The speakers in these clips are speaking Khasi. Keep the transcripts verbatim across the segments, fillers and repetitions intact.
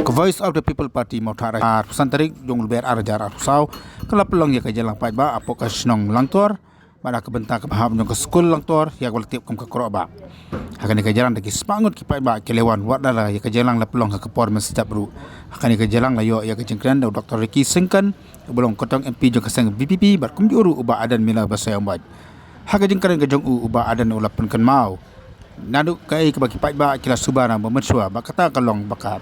Ka Voice of the People Party Mawthadraishan, arphew san tarik jong u Lber arhajar arphew saw, ka la pynlong ïa ka jingïalang paidbah hapoh ka shnong Langtor, bad ha ka bynta kaba hap jong ka skul Langtor, ïa kaba la tip kum ka Krohbah. Ha kane ka jingïalang da ki spah ngut ki paidbah ki la wan wad la ïa ka jingïalang la pynlong ha ka por mynstep ruh. Ha kane ka jingïalang la ïoh ïa ka jingkren da u Doktor Ricky Syngkon, uba long kyrtong M P jong ka seng V P P, bad kumjuh ruh u Bah Ardent Miller Basaiawmoit. Ha ka jingkren ka jong u, u Bah Ardent u la pynkynmaw naduh kaei kaba ki paidbah ki la suba na ba mynshuwa, ba kata ka long ba ka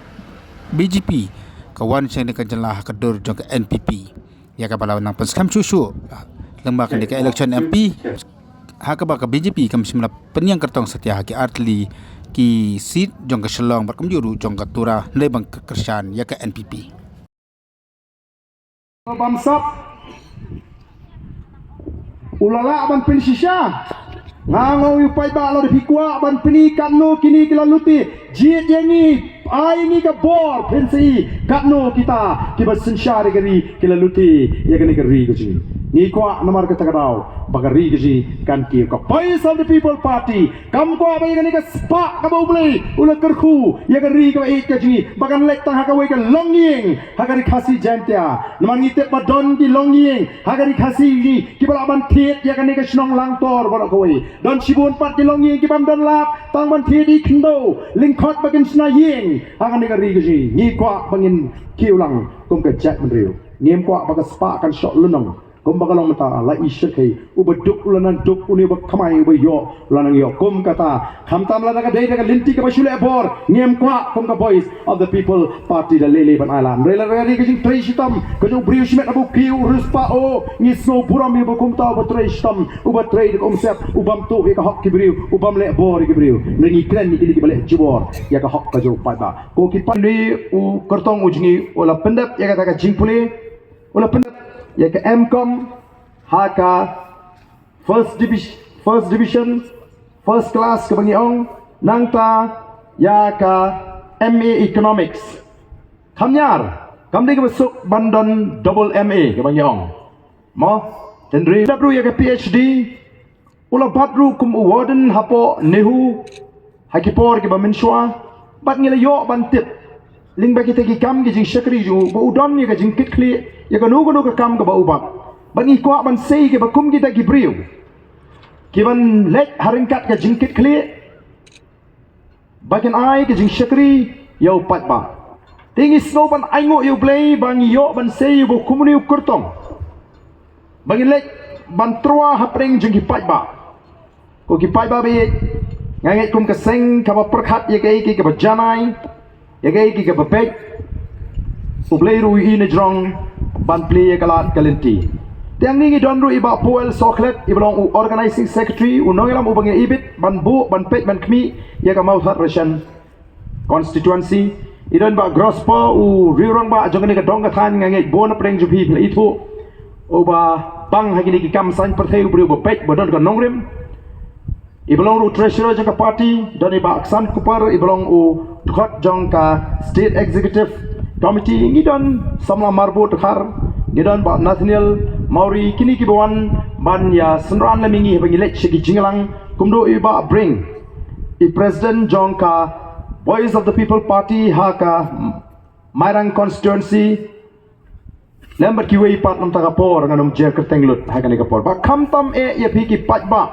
B J P ka wan sha kane ka jylla ha ka dur jong ka N P P, ïa kaba la nang pynskhem shuh shuh lyngba kane ka election M P, ha kaba ka B J P kam shym la pynïeng kyrtong satia ha ki artylli ki seat jong ka Shillong bad kumjuh ruh jong ka Tura, hynrei ba ka kyrshan ïa ka N P P. Bamsap u la lah ban pynshisha. Nga ong ïa u paidbah, lada phi kwah ban pyni katno kine ki la lute, jied ïa ngi, ai ngi ka bor, phin sa i katno kita kiba synshar ïa ka ri ki la lute ïa kane ka ri ka jong ngi. Ngi kwah namar kata ka daw ba ka ri ka jong ngi kan kiew. Ka Voice of the People Party kam kwah ba ïa kane ka spah kaba U Blei u la kyrkhu ïa ka ri kaba ïeit ka jong ngi ba kan leit tang ha kawei ka longïing ha ka Ri Khasi Jaiñtia. Namar ngi tip ba don ki longïing ha ka Ri Khasi jong ngi kiba lah ban thied ïa kane ka shnong Langtor baroh kawei. Don shibun pat ki longïing ki bym don lad tang ban thied ïa ki khyndew lyngkot ba kin shna ïing ha kane ka ri ka jong ngi. Ngi kwah ba ngin kiew lang kum ka jaitbynriew. Ngim kwah ba ka spah kan shoh lynnong. Kumba ka long mynta, la i shyrkhei, uba duk u la nang duk, une uba kmai uba ïoh u la nang ïoh. Kum kata, khamtam lada ka dei da ka lynti kaba shu leh bor, ngim kwah kum ka Voice of the People Party da lei lei ban ai lad. Hynrei lada ka dei ka jingtrei shitom ka jong u briew shimet haba u kiew u riewspah, o, ngi sngew burom ïa uba kumta uba trei shitom, uba trei da ka umsep, u bym tuh ïa ka hok ki briew, u bym leh bor ïa ki briew. Hynrei ngi kren ïa kine kiba leh jubor ïa ka hok ka jong u paidbah. Ko ki paidbah, une u kyrtong u jong ngi u la pyndep ïa kata ka jingpule, u la pyndep ïa ka M Com ha ka first division, first division, first class kaba ngi ong, nangta ïa ka M A Economics. Kham ñiar, kam dei kaba suk ban don double M A kaba ngi ong. Mo, hynrei dap ruh ïa ka P H D, u la bat ruh kum u warden hapoh NEHU ha ki por kiba mynshuwa, bad ngi la ïoh ban tip lyngba kita ki kam ki jingshakri jong u ba u don ïa ka jingkitkhlieh ïa kano kano ka kam kaba u bat. Bad ngi kwah ban sei kiba kum kita ki briew kiban leit ha ryngkat ka jingkitkhlieh ba kin ai ka jingshakri ïa u paidbah. Te ngi sngew ban ainguh ïa U Blei ba ngi ïoh ban sei ïa uba kum une u kyrtong ba ngin leit ban trua hapdeng jong ki paidbah. Ko ki paidbah ba ïeit, nga ngeit kum ka seng kaba pyrkhat ïa kaei kaei kaba janai, ïa kaei kaei kaba beit, U Blei ruh u ïohi na jrong ban plie ïa ka lad ka lynti. Te hangne ngi don ruh i Bah Powell Sohkhlet, iba long u Organizing Secretary, u nongïalam uba ngi ibit ban buh ban peit ban khmih ïa ka Mawthadraishan constituency. I don Bah Grospa, u riew rangbah jong kane ka dong ka thaiñ, nga ngeit bun na pdeng jong phi phi la ithuh. Uba bang ha kine ki kam saiñ pyrthei, u briew ba beit ba don ka nongrim. Iba long ruh treasurer jong ka party, don i Bah Ksan Kupar, iba long u dkhot jong ka state executive committee, ngi don samla marbud dkhar, ngi don Bah Nathaniel Mawrie, kine kiba wan ban ïa synran lem ïa ngi haba ngi leit sha ki jingïalang, kumjuh i Bah Bring, i president jong ka Voice of the People Party ha ka Mairang constituency, lem bad kiwei pat. Namar kata ka por ngan ym jer kyrteng lut ha kane ka por. Ba khamtam eh ïa phi ki paidbah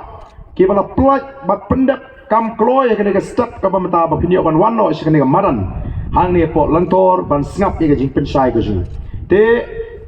kiba la pynlait bad pyndep kam kloi ha kane ka step kaba mynta ba phin ïoh ban wan noh sha kane ka madan hangne hapoh Langtor ban sngap ïa ka jingpynshai ka jong ngi. Te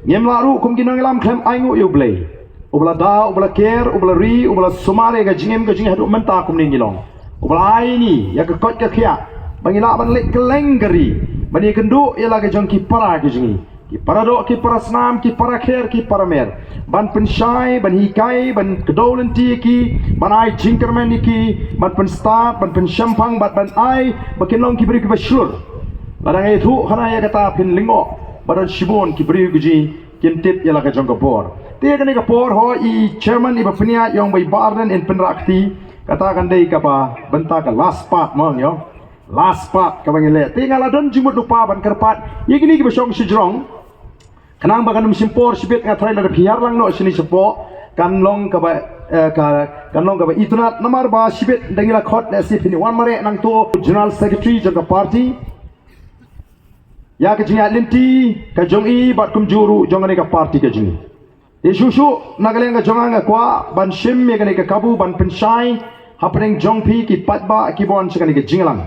ngim lah ruh kum ki nongïalam khlem ainguh ïa U Blei uba la da, uba la ker, uba la ri, uba la sumar ïa ka jingim ka jong ngi haduh mynta kumne ngi long, uba la ai ngi ïa ka koit ka khiah ba ngi lah ban leit kylleng ka ri ban ïakynduh ïa la ka jong ki para ka jong ngi, ki para doh, ki para snam, ki para kher, ki para mer, ban pynshai, ban hikai, ban kdew lynti ïa ki, ban ai jingkyrmen ïa ki, ban pynstad, ban pynshemphang, ban, ban ai ba kin long ki briew kiba shlur. Lada ngi ïathuh khana ïa kata phin lyngngoh ba don shibun ki briew ka jong ngi kim tip ïa la ka jong ka bor. Te ïa kane ka por, ho i chairman iba pynïaid, i ong ba i Bah Ardent in pynrah kti, kata kan dei kaba bynta ka last part mo, ïa. Last part kaba ngi leh. Te nga la don jingmut lypa ban kyrpad ïa kine kiba shong shajrong, khnang ba kan ym shim por shibit. Nga tharai lada phi hiar lang noh shane shapoh kan long kaba, eh, ka, kan long kaba itynnad, namar ba shibit da ngi la khot, lehse phin wan mareh nangto. General Secretary jong ka party, ïa ka jingïaid lynti ka jong i bad kumjuh ruh jong kane ka party ka jong i. Te shuh shuh na ka liang ka jong nga nga kwah ban shim ïa kane ka kabu ban pynshai hapdeng jong phi ki paidbah kiba wan sha kane ka jingïalang.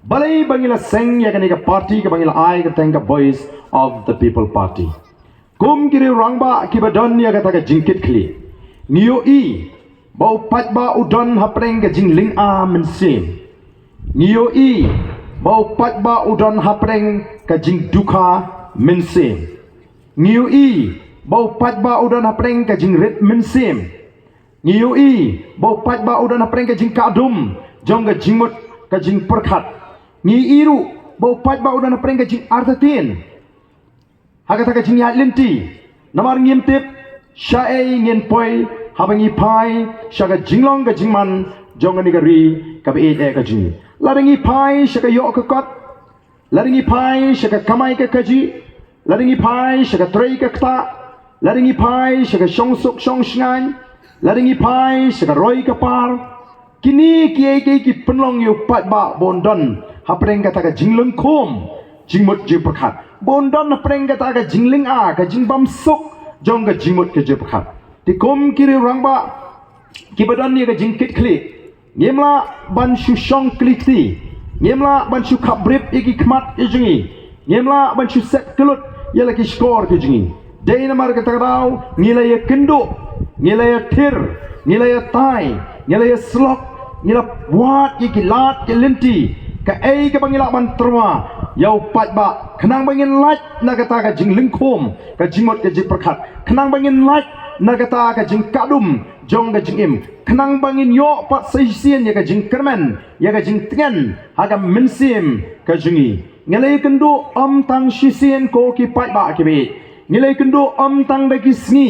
Balei ba ngi la seng ïa kane ka party kaba ngi la ai kyrteng ka Voice of the People Party? Kum ki riew rangbah kiba don ïa kata ka jingkitkhlieh, ngi ïohi ba u paidbah u don hapdeng ka jinglynga mynsiem. Ngi ïohi ba u paidbah u don hapdeng ka jingdukha mynsiem. Ngi ïohi ba u paidbah u don hapdeng ka jingrit mynsiem. Ngi ïohi ba u paidbah u don hapdeng ka jingkadum jong ka jingmut ka jingpyrkhat. Ngi ïohi ruh ba u paidbah u don hapdeng ka jingartatien ha kata ka jingïaid lynti. Namar ngim tip shaei ngin poi haba ngi phai sha ka jinglong ka jingman jong kane ka ri kaba ïeit eh ka jong ngi. Lada ngi phai sha ka ïoh ka kot, lada ngi phai sha ka kamai ka kajih, lada ngi phai sha ka trei ka ktah, lada ngi phai sha ka shongsuk shongshngaiñ, lada ngi phai sha ka roi ka par, kine kiei kiei ki pynlong ïa u paidbah ba un don hapdeng kata ka jinglynkhum jingmut jingpyrkhat, ba un don hapdeng kata ka jinglynga ka jingbamsuk jong ka jingmut ka jingpyrkhat. Te kum ki riew rangbah kiba don ïa ka jingkitkhlieh, ngim lah ban shu shong kli kti, ngim lah ban shu khapbrip ïa ki khmat ïa jong ngi, ngim lah ban shu set kyllut ïa la ki shkor ki jong ngi. Dei namar kata ka daw ngi la ïakynduh, ngi la ïathir, ngi la ïatai, ngi la ïasyllok, ngi la wad ïa ki lad ki lynti kaei kaba ngi lah ban tyrwa ïa u paidbah khnang ba ngin lait na kata ka jinglynkhum ka jingmut ka jingpyrkhat, khnang ba ngin lait na kata ka jingkadum jong ka jingim, khnang ba ngin ïoh pat sa shisien ïa ka jingkyrmen ïa ka jingtngen ha ka mynsiem ka jong ngi. Ngi la ïakynduh ym tang shisien ko ki paidbah kiba ïeit, ngi la ïakynduh ym tang da ki sngi,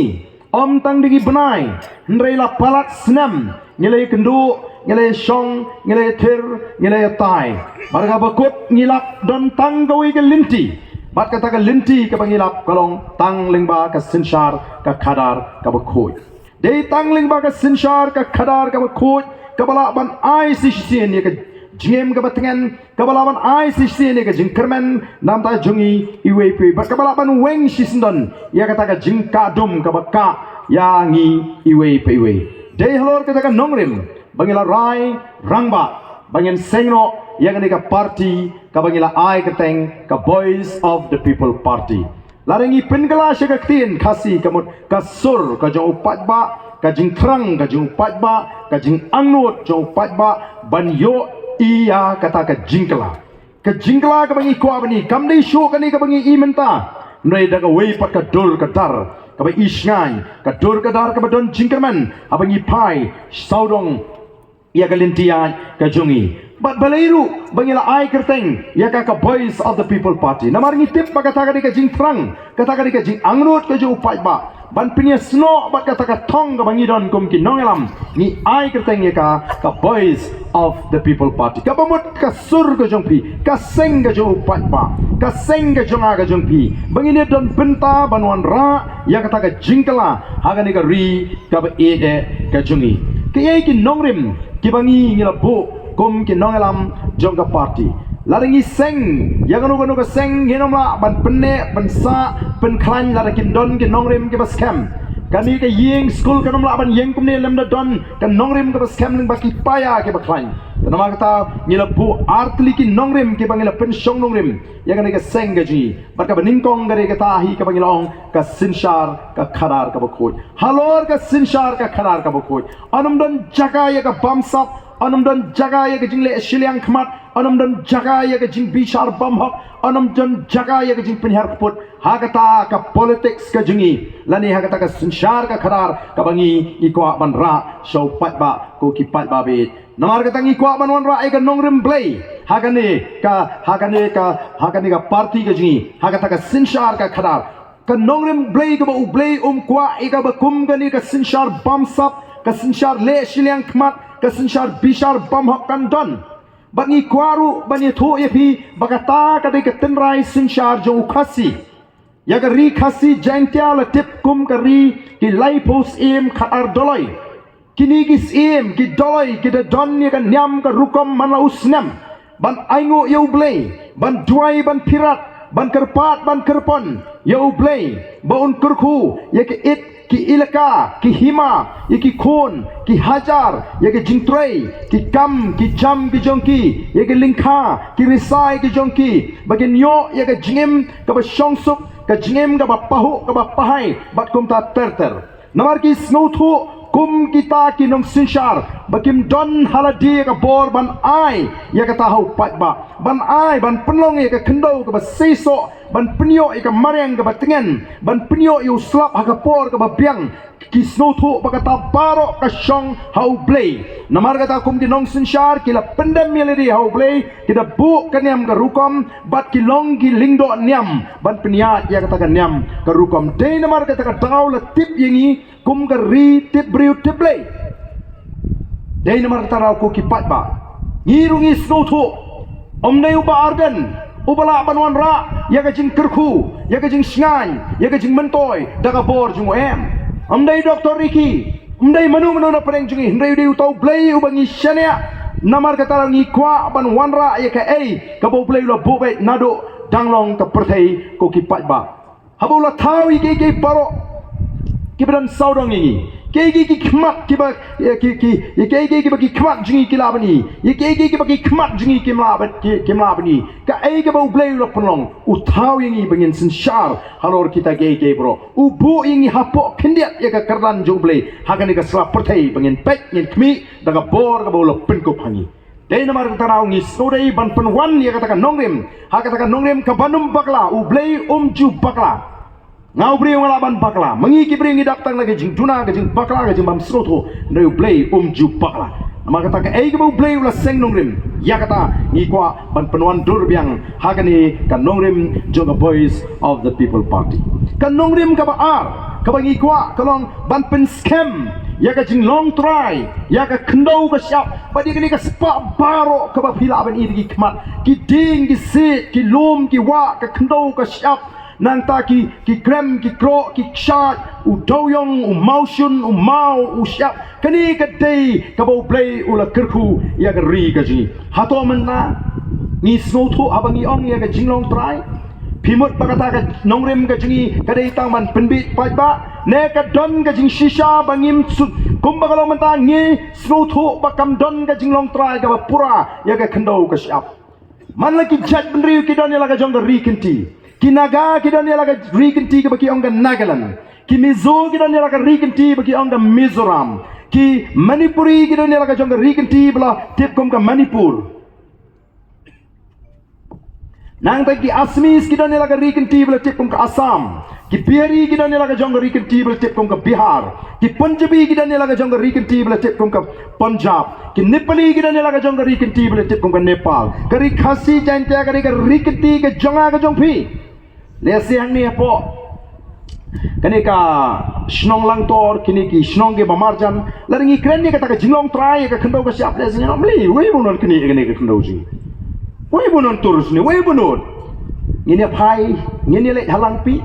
ym tang da ki bnai, hynrei la palat snem ngi la ïakynduh, ngi la ïashong, ngi la ïathir, ngi la ïatai. Bad kaba kut ngi lap don tang kawei ka lynti, bad kata ka lynti kaba ngi lap ka long tang lyngba ka synshar ka khadar kaba khuid. Dei tang lyngba ka synshar ka khadar kaba khuid kaba lah ban ai sa shisien ïa ka jingim kaba tngen, kaba lah ban ai sa shisien ïa ka jingkyrmen na bynta jong ngi iwei pa iwei, bad kaba lah ban weng shisyndon ïa kata ka jingkadum kaba kah ïa ngi iwei pa iwei. Dei halor kata ka nongrim ba ngi la rai rangbah ba ngin seng noh ïa kane ka party kaba ngi la ai kyrteng ka Voice of the People Party. Lada ngi pynkylla sha ka ktien Khasi ka mut ka sur ka jong u paidbah, ka jingthrang ka jong u paidbah, ka jingangnud jong u paidbah ban ïohi ïa kata ka jingkylla. Ka jingkylla kaba ngi kwah ba ngi, kam dei shuh kane kaba ngi i mynta, hynrei da kawei pat ka dur ka dar kaba i shngaiñ, ka dur ka dar kaba don jingkyrmen haba ngi phai sawdong ïa ka lynti ïaid ka jong ngi. Bad balei ruh ba ngi la ai kyrteng ïa ka ka Voice of the People Party? Namar ngi tip ba kata ka dei ka jingthrang, kata ka dei ka jingangnud ka jong u paidbah ban pynïasnoh bad kata ka thong kaba ngi don kum ki nongïalam. Ngi ai kyrteng ïa ka ka Voice of the People Party, kaba mut ka sur ka jong phi, ka seng ka jong u paidbah, ka seng ka jong nga ka jong phi, ba ngin ïa don bynta ban wanrah ïa kata ka jingkylla ha kane ka ri kaba ïeit eh ka jong ngi. Kiei ki nongrim kiba ngi ngi la buh kum ki nongïalam jong ka party? Lada ngi seng ïa kano kano ka seng, ngin ym lah ban pynneh, pynsah, pynkhlaiñ lada kim don ki nongrim kiba skhem. Kane ka ïing skul kan ym lah ban ïeng kumne lymda don ka nongrim kaba skhem lyngba ki paia kiba khlaiñ. Te namar kata ngi la buh artylli ki nongrim kiba ngi la pynshong nongrim ïa kane ka seng ka jong ngi. Bad kaba nyngkong ka dei kata hi kaba ngi la ong ka synshar ka khadar kaba khuid. Halor ka synshar ka khadar kaba khuid, yn ym don jaka ïa ka bamsap, yn ym don jaka ïa ka jingleh shiliang khmat, yn ym don jaka ïa ka jingbishar bymhok, yn ym don jaka ïa ka jingpynhiar kput ha kata ka politics ka jong ngi, lane ha kata ka synshar ka khadar kaba ngi ngi kwah ban rah sha u paidbah ko ki paidbah bad. Namar kata ngi kwah ban wanrah ïa ka nongrim Blei ha kane ka, ha kane ka, ha kane ka party ka jong ngi, ha kata ka synshar ka khadar. Ka nongrim Blei kaba u Blei um kwah ïa kaba kum kane ka synshar bamsap, ka synshar leh shiliang khmat, ka synshar bishar bymhok kan don. Bad ngi kwah ruh ban ïathuh ïa phi ba kata ka dei ka tynrai synshar jong u Khasi. Ïa ka ri Khasi Jaiñtia la tip kum ka ri ki laiphew syiem khatar doloi. Kine ki syiem ki doloi ki da don ïa ka niam ka rukom man la u snem ban ainguh ïa u Blei, ban duwai, ban pyrkhat, ban kyrpad ban kyrpon ïa U Blei ba un kyrkhu ïa ki it, ki ilaka, ki hima, ïa ki khun, ki hajar, ïa ki jingtrei, ki kam ki jam ki jong ki, ïa ki lyngkha ki risai ki jong ki, ba kin ïoh ïa ka jingim kaba shongsuk, ka jingim kaba pahuh kaba pahai bad kumta ter ter. Namar ki sngewthuh kum kita ki nongsynshar ba kim don ha lade ka bor ban ai ïa kata ha u paidbah, ban ai ban pynlong ïa ka khyndew kaba seisoh, ban pynïoh ïa ka mariang kaba tngen, ban pynïoh ïa u slap ha ka por kaba biang. Ki sngewthuh ba kata baroh ka shong ha U Blei. Namar kata kum ki nongsynshar ki la pyndem ïa lade ha U Blei, ki da buh ka niam ka rukom bad ki long ki lyngdoh niam ban pynïaid ïa kata ka niam ka rukom. Dei namar kata ka daw la tip ïa ngi kum ka ri tip briew tip Blei. Dei namar kata daw ko ki paidbah, ngi ruh ngi sngewthuh, ym dei u Bah Ardent uba lah ban wanrah ïa ka jingkyrkhu, ïa ka jingshngaiñ, ïa ka jingmyntoi da ka bor jong u, em. Ym dei Doktor Ricky, ym dei mano mano na pdeng jong ngi, hynrei u dei uta U Blei uba ngi shaniah. Namar kata daw ngi kwah ban wanrah ïa kaei kaba U Blei u la buh beit naduh dang long ka pyrthei, ko ki paidbah. Haba u la thaw ïa kiei kiei baroh kiba don sawdong ïa ngi, kiei kiei ki khmat kiba, ïa ki, ki, ïa kiei kiei kiba ki khmat jong ngi ki lah ban i, ïa kiei kiei kiba ki khmat jong ngi kim lah ban, ki, kim lah ban i, kaei kaba U Blei u la pynlong, u thaw ïa ngi ba ngin synshar halor kita kiei kiei baroh. U buh ïa ngi hapoh khyndiat ïa ka kyrdan jong U Blei ha kane ka sla pyrthei ba ngin peit, ngin khmih da ka bor kaba u la pynkup ha ngi. Dei namar kata daw ngi sngewdei ban pynwan ïa kata ka nongrim, ha kata ka nongrim kaban ym bakla, U Blei um ju bakla. Nga u briew nga lah ban bakla, ma ngi ki briew ngi dap tang na ka jingduna, ka jingbakla, ka jingbym sngewthuh, hynrei U Blei um ju bakla. Namar kata kaei kaba U Blei u la seng nongrim, ïa kata ngi kwah ban pynwan dur biang ha kane ka nongrim jong ka Voice of the People Party. Ka nongrim kaba ar kaba ngi kwah ka long ban pynskhem ïa ka jinglong trai ïa ka khyndew ka shyiap, bad ïa kane ka spah baroh kaba phi lah ban i da ki khmat, ki dieng ki siej, ki lum ki wah, ka khyndew ka shyiap, nangta ki, ki krem ki kroh, ki kshaid, u dewiong, u mawshun, u maw, u shyiap. Kane ka dei kaba U Blei u la kyrkhu ïa ka ri ka jong ngi. Hato mynta ngi sngewthuh haba ngi ong ïa ka jinglong trai? Phi mut ba kata ka nongrim ka jong ngi ka dei tang ban pynbiej paidbah? Ne ka don ka jingshisha ba ngim sut, kumba ka long mynta ngi sngewthuh ba kam don ka jinglong trai kaba pura ïa ka khyndew ka shyiap? Man la ki jaitbynriew ki don ïa la ka jong ka ri kynti. Ki Naga ki don ïa la ka ri kynti kaba ki ong ka Nagaland. Ki Mizo ki don ïa la ka ri kynti ba ki ong ka Mizoram. Ki Manipuri ki don ïa la ka jong ka ri kynti ba la tip kum ka Manipur. Nangta ki Assamese ki don ïa la ka ri kynti ba la tip kum ka Assam. Ki Bihari ki don ïa la ka jong ka ri kynti ba la tip kum ka Bihar. Ki Punjabi ki don ïa la ka jong ka ri kynti ba la tip kum ka Punjab. Ki Nepali ki don ïa la ka jong ka ri kynti ba la tip kum ka Nepal. Ka ri Khasi Jaiñtia ka dei ka ri kynti ka jong nga ka jong phi. Lehse hangne hapoh kane ka shnong Langtor, kine ki shnong kiba marjan, lada ngi kren ïa kata ka jinglong trai ïa ka khyndew ka shyiap, lehse ngin ong, mali, wei ba un wan knieh ïa kane ka khyndew jong ngi? Wei ba un wan tur jong ngi? Wei ba un wan? Ngin ïa phai, ngin ïa leit ha Langpih,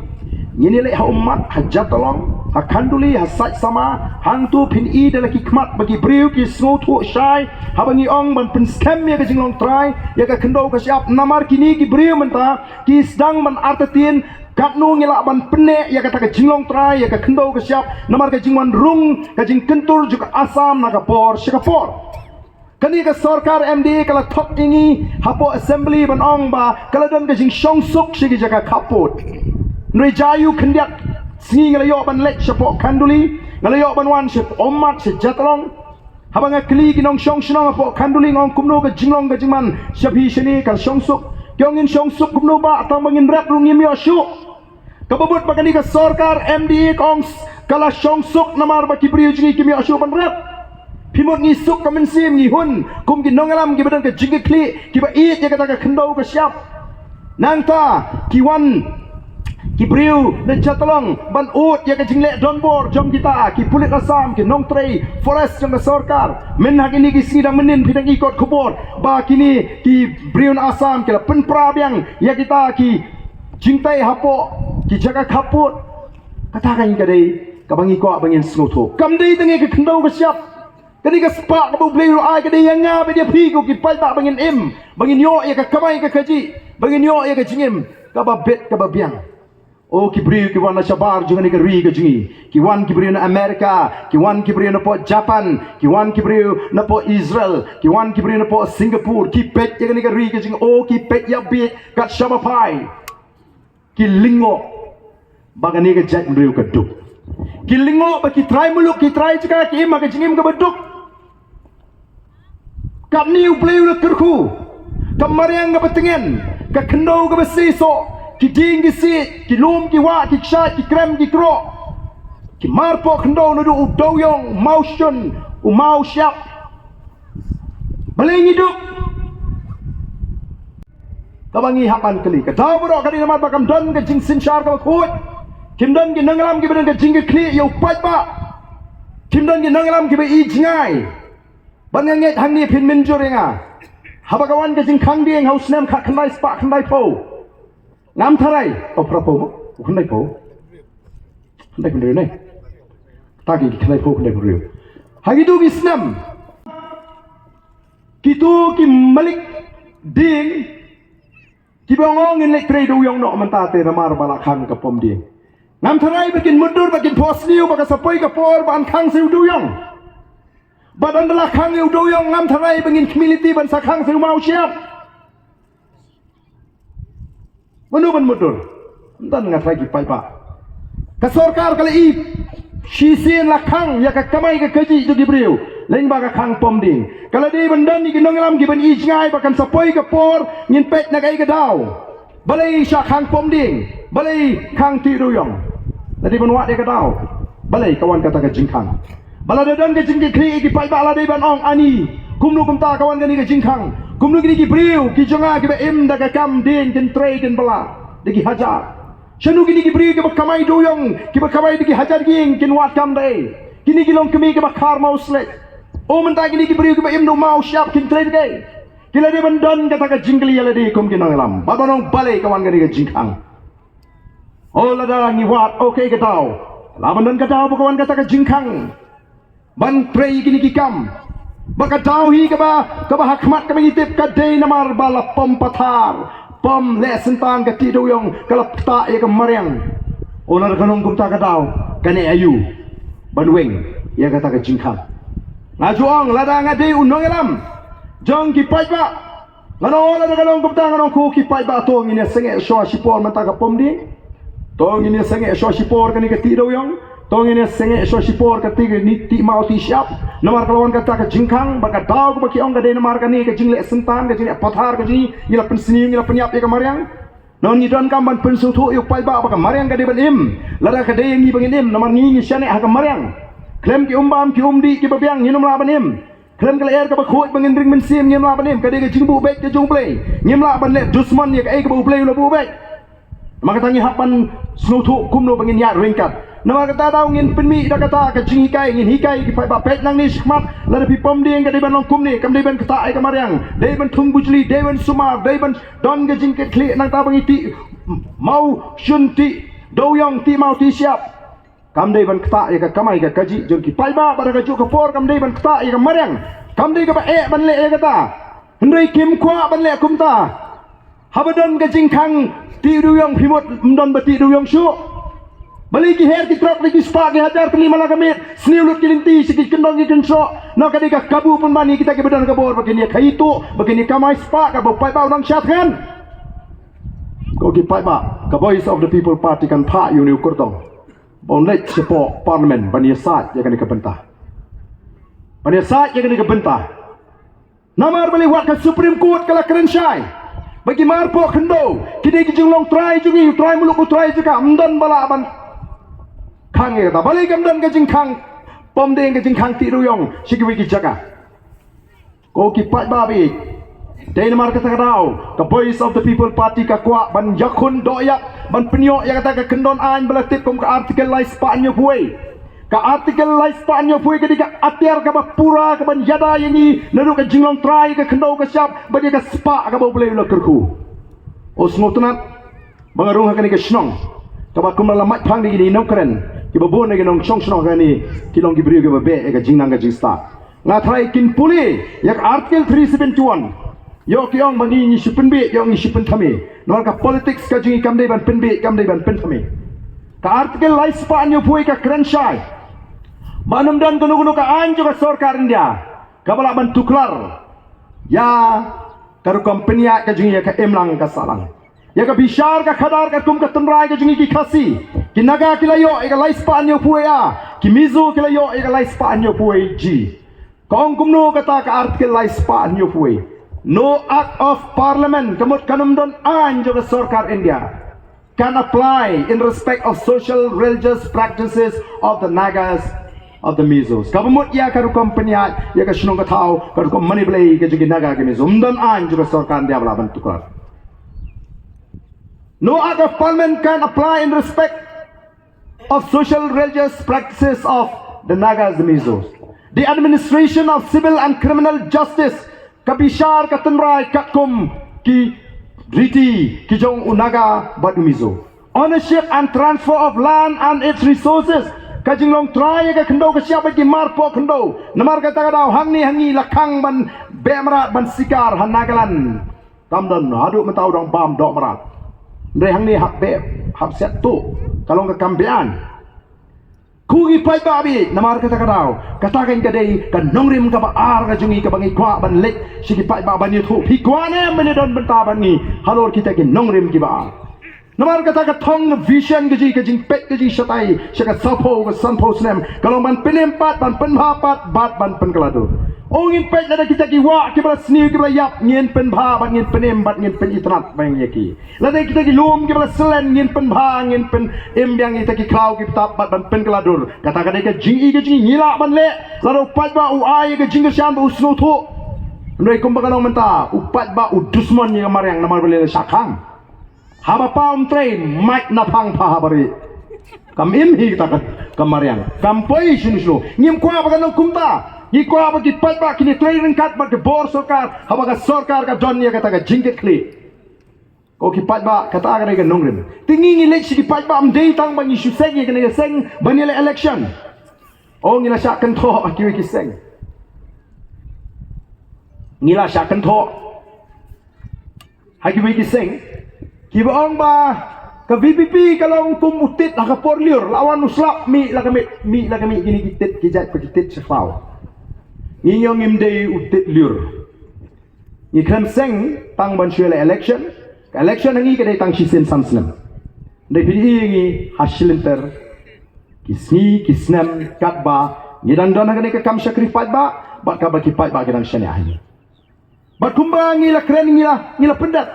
ngin ïa leit ha Ummat, ha Jatalong, ha Khanduli, ha Saitsama, hangto phin i da la ki khmat ba ki briew ki sngewthuh shai haba ngi ong ban pynskhem ïa ka jinglong trai ïa ka khyndew ka shyiap. Namar kine ki briew mynta ki sdang ban artatien katno ngi lah ban pynneh ïa kata ka jinglong trai ïa ka khyndew ka shyiap, namar ka jingwan rung ka jingkyntur jong ka Assam na ka por sha ka por. Kane ka sorkar M D A ka la thok ïa ngi hapoh assembly ban ong ba ka la don ka jingshongsuk sha ki jaka khappud. Hynrei jia aiu khyndiat sngi nga la ïoh ban leit shapoh Khanduli, nga la ïoh ban wan sha Ummat, sha Jatalong. Haba nga kylli ki nongshong shnong hapoh Khanduli, nga ong kumno ka jinglong ka jingman sha phi shane, ka shongsuk? Ki ong ngin shongsuk kumno bah, tang ba ngin rep ruh ngim ïoh shuh. Kaba mut ba kane ka sorkar M D A ka ong s-, ka la shongsuk namar ba ki briew jong ngi kim ïoh shuh ban rep. Phi mut ngi suk ka mynsiem, ngi hun kum ki nongïalam kiba don ka jingkitkhlieh, kiba ïeit ïa kata ka khyndew ka shyiap. Nangta ki wan ki briew na Jatalong ban ud ïa ka jingleh donbor jong kita ki pulit Assam, ki nongtrei forest jong ka sorkar. Mynta ha kine ki sngi dang mynnin phi dang i kot khubor ba kine ki briew na Assam ki la pynpra biang ïa kita ki jingtei hapoh ki jaka khappud. Kata ka dei kaba ngi kwah ba ngin sngewthuh. Kam dei tang ïa ka khyndew ka shyiap. Kane ka spah kaba U Blei u ai ka dei ïa nga bad ïa phi ko ki paidbah ba ngin im, ba ngin ïoh ïa ka kamai ka kajih, ba ngin ïoh ïa ka jingim. Kaba bit kaba biang. O ki briew ki wan na shabar jong kane ka ri ka jong ngi. Ki wan ki briew na America, ki wan ki briew na poh Japan, ki wan ki briew na poh Israel, ki wan ki briew na poh Singapore, ki peit ïa kane ka ri ka jong ngi, o ki peit ïa bit kat shaba phai. Ki lyngngoh ba kane ka jaitbynriew ka duk. Ki lyngngoh ba ki trai muluk, ki trai jaka ki im ha ka jingim kaba duk. Katne U Blei u la kyrkhu, ka mariang kaba tngen, ka khyndew kaba seisoh, ki dieng ki siej, ki lum ki wah, ki kshaid, ki krem ki kroh, ki marpoh khyndew naduh u dewiong, u mawshun, u mawshyiap. Balei ngi duk? Kaba ngi hap ban kylli. Ka daw baroh ka dei namar ba kam don ka jingsynshar kaba khuid. Kim don ki nongïalam kiba don ka jingkitkhlieh ïa u paidbah. Kim don ki nongïalam kiba i jngai. Ban nga ngeit hangne phin mynjur ïa nga. Haba ka wan ka jingkhang dieng ha u snem khatkhyndai spah khyndaiphew. Ngam tharai. Oh, phraphew mo? Khyndaiphew. Khyndaiphew ne? Ta ki khyndaiphew, khyndaiphew. Ha kito ki snem. Kito ki malik dieng kiba ong ngin leit trei dewiong noh mynta te namar ba la khang ka pom dieng. Ngam tharai ba kin mutdur ba kin phohsniew ba ka sa poi ka por ban khang sa u dewiong. Bad ynda la khang u dewiong ngam tharai ba ngin khmih lynti ban sa khang sa u mawshyiap. Mano ban mutdur? Ym don, nga tharai ki paidbah. Ka sorkar ka la i shisien la khang ïa ka kamai ka kajih jong ki briew. Lane ba ka khang pom dieng. Ka la dei ban don ïa ki nongïalam kiban i jngai ba kan sa poi ka por ngin peit na kaei ka daw. Balei shah khang pom dieng? Balei khang tih dewiong? La dei ban wad ïa ka daw. Balei ka wan kata ka jingkhang? Ba lada don ka jingkitkhlieh ïa ki paidbah la dei ban ong ani. Kumno kumta ka wan kane ka jingkhang? Kumno kine ki briew ki jong nga kiba im da ka kam dieng kin trei kin bylla da ki hajar? Shano kine ki briew kiba kamai dewiong, kiba kamai da ki hajar ïing kin wad kam da ei? Kine ki longkmie kiba khar mawslet. O mynta kine ki briew kiba im da u mawshyiap kin trei da kaei? Ki la dei ban don kata ka jingkylli ïa lade kum ki nongïalam. Bad ban ong balei ka wan kane ka jingkhang. O lada ngi wad, okay, ka daw. La ban don ka daw ba ka wan kata ka jingkhang. Ban trei kine ki kam. Ba ka daw hi kaba, kaba ha khmat kaba ngi tip ka dei namar ba la pom pathar. Pom leh syntang ka tih dewiong ka la ktah ïa ka mariang. O lada ka long kumta ka daw. Kane aïu. Ban weng ïa kata ka jingkhang. Nga ju ong lada nga dei u nongïalam jong ki paidbah. Ngan ong lada ka long kumta ngan ong ko ki paidbah to ngin ïa sangeh shuwa shipor mynta ka pom dieng. To ngin ïa sangeh shuwa shipor kane ka tih dewiong. To ngin ïa sangeh shuwa shipor ka tih, kane tih maw tih shyiap. Namar ka la wan kata ka jingkhang ba ka daw kaba ki ong ka dei namar kane ka jingleh syntang ka jingleh pathar ka jing ngi la pynsniew ngi la pynïap ïa ka mariang. Namar ngi donkam ban pynsngewthuh ïa u paidbah ba ka mariang ka dei ban im. Lada ka dei ïa ngi ba ngin im namar ngi ngi shaniah ha ka mariang. Khlem ki umbam ki umdih kiba biang ngin ym lah ban im. Khlem ka lyer kaba khuid ba ngin ring mynsiem ngim lah ban im, ka dei ka jingbuh beit ka jong U Blei. Ngim lah ban leh dusmon ïa kaei kaba U Blei u la buh beit. Namar kata ngi hap ban sngewthuh kumno ba ngin ïaid ryngkat. Namar kata daw ngin pynmih da kata ka jinghikai, ngin hikai ki paidbah, peit nangne shakhmat, lada phi pom dieng ka dei ban long kumne, kam dei ban ktah ïa ka mariang, dei ban thung bujli, dei ban sumar, dei ban don ka jingkitkhlieh, nangta ba ngi tih mawshun, tih dewiong, tih maw tih shyiap. Kam dei ban ktah ïa ka kamai ka kajih jong ki paidbah, bad ha kajuh ka por kam dei ban ktah ïa ka mariang. Kam dei kaba eh ban leh ïa kata. Hynrei kim kwah ban leh kumta. Haba don ka jingkhang tih dewiong phi mut ym don ba tih dewiong shuh. Balei ki her ki trok da ki spah ki hajar tylli man la ka miet, sniew lut ki lynti sha ki kyndong ki kynsoh. Noh ka dei ka kabu pynban ïa kita kiba don ka bor ba kin ïa khaii tuh, ba kin ïa kamai spah, kaba u paidbah u nang shat kan. Ko ki paidbah, ka Voice of the People Party kan phah ïa une u kyrtong. Ba un leit shapoh Parliament ban ïasaid ïa kane ka bynta. Ban ïasaid ïa kane ka bynta. Namar balei, wat ka Supreme Court ka la kren shai ba ki marpoh khyndew ki dei ki jinglong trai jong ngi, u trai muluk u trai jaka, ym don ba lah ban khang ïa kata. Balei kam don ka jingkhang pom dieng, ka jingkhang tih dewiong sha kiwei ki jaka? Ko ki paidbah, dei namar kata ka daw ka Voice of the People Party ka kwah ban ïakhun dohïap, ban pynïoh ïa kata ka kyndon aiñ ba la tip kum ka Article lai spah hynñiewphew wei. Ka Article lai spah hynñiewphew wei ka dei ka atiar kaba pura kaban ïada ïa ngi naduh ka jinglong trai, ka khyndew ka shyiap bad ïa ka spah kaba U Blei u la kyrkhu. O sngewtynnat ba nga rung ha kane ka shnong kaba kumba la mait phang da kine ki nongkren kiba bun na ki nongshong shnong ha kane, ki long ki briew kiba beh ïa ka jingnang ka jingstad. Nga tharai kin pule ïa ka Article three seventy-one. Ïoh ki ong ba ngi ngi shu pynbiej, ïoh ngi shu pynthame. Namar ka politics ka jong ngi kam dei ban pynbiej, kam dei ban pynthame. Ka article lai spah hynñiew phew wei ka kren shai ba ym don kano kano ka aiñ jong ka sorkar India kaba lah ban tuklar ïa ka rukom pynïaid ka jong ngi, ïa ka imlang ka sahlang, ïa ka bishar ka khadar katkum ka tynrai ka jong ngi ki Khasi. Ki Naga ki la ïoh ïa ka lai spah hynñiew phew wei A, ki Mizo ki la ïoh ïa ka lai spah hynñiew phew wei G. Ka ong kumno kata ka article lai spah hynñiew phew wei? No act of parliament, ka mut kan ym don aiñ jong ka sorkar India, can apply in respect of social religious practices of the Nagas of the Mizos. Kaba mut ïa ka rukom pynïaid ïa ka shnong ka thaw, ka rukom mane Blei ka jong ki Naga ki Mizo, ym don aiñ jong ka sorkar India ba lah ban tuklar. No act of parliament can apply in respect of social religious practices of the Nagas, the Mizos. The administration of civil and criminal justice, ka bishar ka tynrai katkum ki riti ki jong u Naga bad u Mizo. Ownership and transfer of land and its resources, ka jinglong trai ïa ka khyndew ka shyiap bad ki mar poh khyndew. Namar kata ka daw hangne ha ngi la khang ban beh mrad ban sikar ha Nagaland. Kam don, haduh mynta u dang bam doh mrad. Hynrei hangne hap beh, hap siat tuh, ka long ka kam beaiñ. Ko ki paidbah bad namar kata ka daw, kata kan ka dei ka nongrim kaba ar ka jong ngi kaba ngi kwah ban leit sha ki paidbah ban ïathuh, phi kwah ne em ban ïadon bynta bad ngi halor kita ki nongrim kiba ar? Namar kata ka thong, ka vision ka jong ngi, ka jingpeit ka jong ngi shatai sha ka saphew ka sanphew snem ka long ban pynim pat, ban pynbha pat bad ban pynkylla dur. O, ngin peit lada kita ki wah kiba la sniew kiba la ïap ngin pynbha bad ngin pynim bad ngin pynitynnad bha ïa ki. Lada kita ki lum kiba la syllen ngin pynbha, ngin pynim biang ïa kita ki khlaw ki btap bad ban pynkylla dur. Kata ka dei ka jingïeit ka jong ngi, ngi lah ban leh. Lada u paidbah u ai ka jingkyrshan bad u sngewthuh. Hynrei kumba ka long mynta, u paidbah u dusmon ïa ka mariang namar balei la shah khang. Haba pa um trei, mait na phang pha haba rieh. Kam im hi kata ka, ka mariang. Kam poi shano shano. Ngim kwah ba kan long kumta. Ngi kwah ba ki paidbah kin ïatrei ryngkat bad ka bor sorkar, haba ka sorkar ka don ïa kata ka jingkitkhlieh. Ko ki paidbah, kata ka dei ka nongrim. Te ngi ngi leit sha ki paidbah ym dei tang ba ngi shu seng ïa kane ka seng ban ïaleh election. O, ngi la shah kynthoh ha kiwei ki seng. Ngi la shah kynthoh ha kiwei ki seng kiba ong ba ka V P P ka long kum u tit ha ka por lyiur, la wan u slap, mih la ka mih, mih la ka mih, kine ki tit ki jait pa ki tit sha khlaw. Ngi ong ngim dei u tit lyiur. Ngi khlem seng tang ban shu ïaleh election. Ka election ha ngi ka dei tang shisien san snem. Dei phi ïohi ngi ha shi lynter ki sngi ki snem katba ngi dang don ha kane ka kam shakri paidbah bad katba ki paidbah ki dang shaniah ha ngi. Bad kumba ngi la kren, ngi la, ngi la pyndep.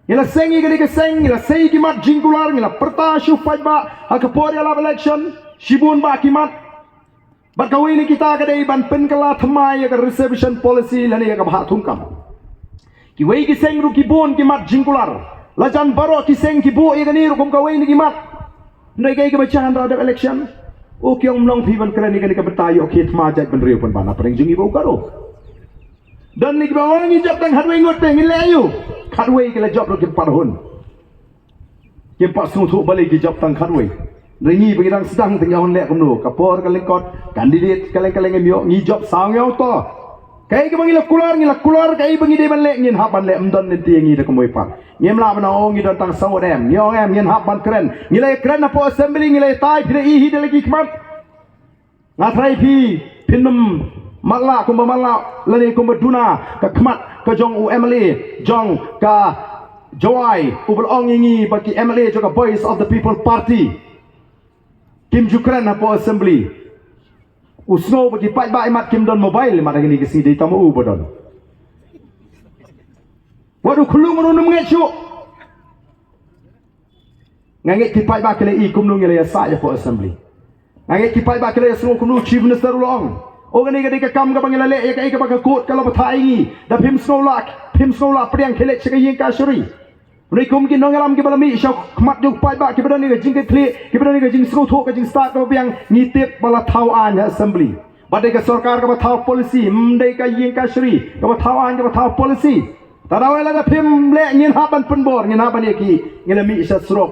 Ngi la seng ïa kane ka seng, ngi la sei ki mat jingkular, ngi la pyrta sha u paidbah ha ka por ïalap election, shibun bah ki mat. Bad kawei na kita ka dei ban pynkylla thymmai ïa ka reservation policy lane ïa ka bhah thungkam. Kiwei ki seng ruh ki bun ki mat jingkular. La jan baroh ki seng ki buh ïa kane ruh kum kawei na ki mat. Hynrei kaei kaba jia hynda dep election? O, ki ong ym long phi ban kren ïa kane ka bynta, ïoh khie thma jaitbynriew pynban hapdeng jong ngi bad u Garo. Don ne kiba ong ngi jop tang khatwei ngut te ngin leh aïu? Khatwei ki la jop ruh kim pat hun. Kim pat sngewthuh balei ki jop tang khatwei. Hynrei ngi ba ngi dang sdang te ngi ong leh kumno, ka por ka lyngkot, candidate kylleng kylleng ngim ïoh, ngi jop saw, ngi ong to. Kaei kaba ngi la kular ngi la kular, kaei ba ngi dei ban leh ngin hap ban leh, ym don lynti ïa ngi da kumwei pat. Ngim lah ban ong ngi don tang saw ngut em, ngi ong em ngin hap ban kren. Ngi la ïakren hapoh assembly, ngi la ïatai, phi la i hi da la ki khmat. Nga tharai phi, phin ym matlah kumba matlah lane kumba duna ka khmat ka jong u M L A jong ka Jowai uba la ong ïa ngi ba ki M L A jong ka Voice of the People Party kim ju kren hapoh assembly. U sngew ba ki paidbah imat kim don mobile imat ha kine ki sngi, dei tang ma u ba don. Wat u khyllung ruh ym ngeit shuh. Nga ngeit ki paidbah ki la i kumno ngi la ïasaid hapoh assembly. Nga ngeit ki paidbah ki la ïasngew kumno u Chief Minister u la ong, o, kane ka dei ka kam kaba ngi la leh ïa kaei kaba ka court ka la bthah ïa ngi. Da phim sngew lah, phim sngew lah pdiang, khie leit sha ka ïing kashari. Hynrei kum ki nongïalam kiba la mih sha khmat jong u paidbah, kiba don ïa ka jingkitkhlieh, kiba don ïa ka jingsngewthuh, ka jingstad kaba biang, ngi tip ba la thaw aiñ ha assembly. Ba dei ka sorkar kaba thaw policy, ym dei ka ïing kashari kaba thaw aiñ, kaba thaw policy. Te da wei lada phim leh ngin hap ban pynbor, ngin hap ban ïakhih, ngi la mih sha surok.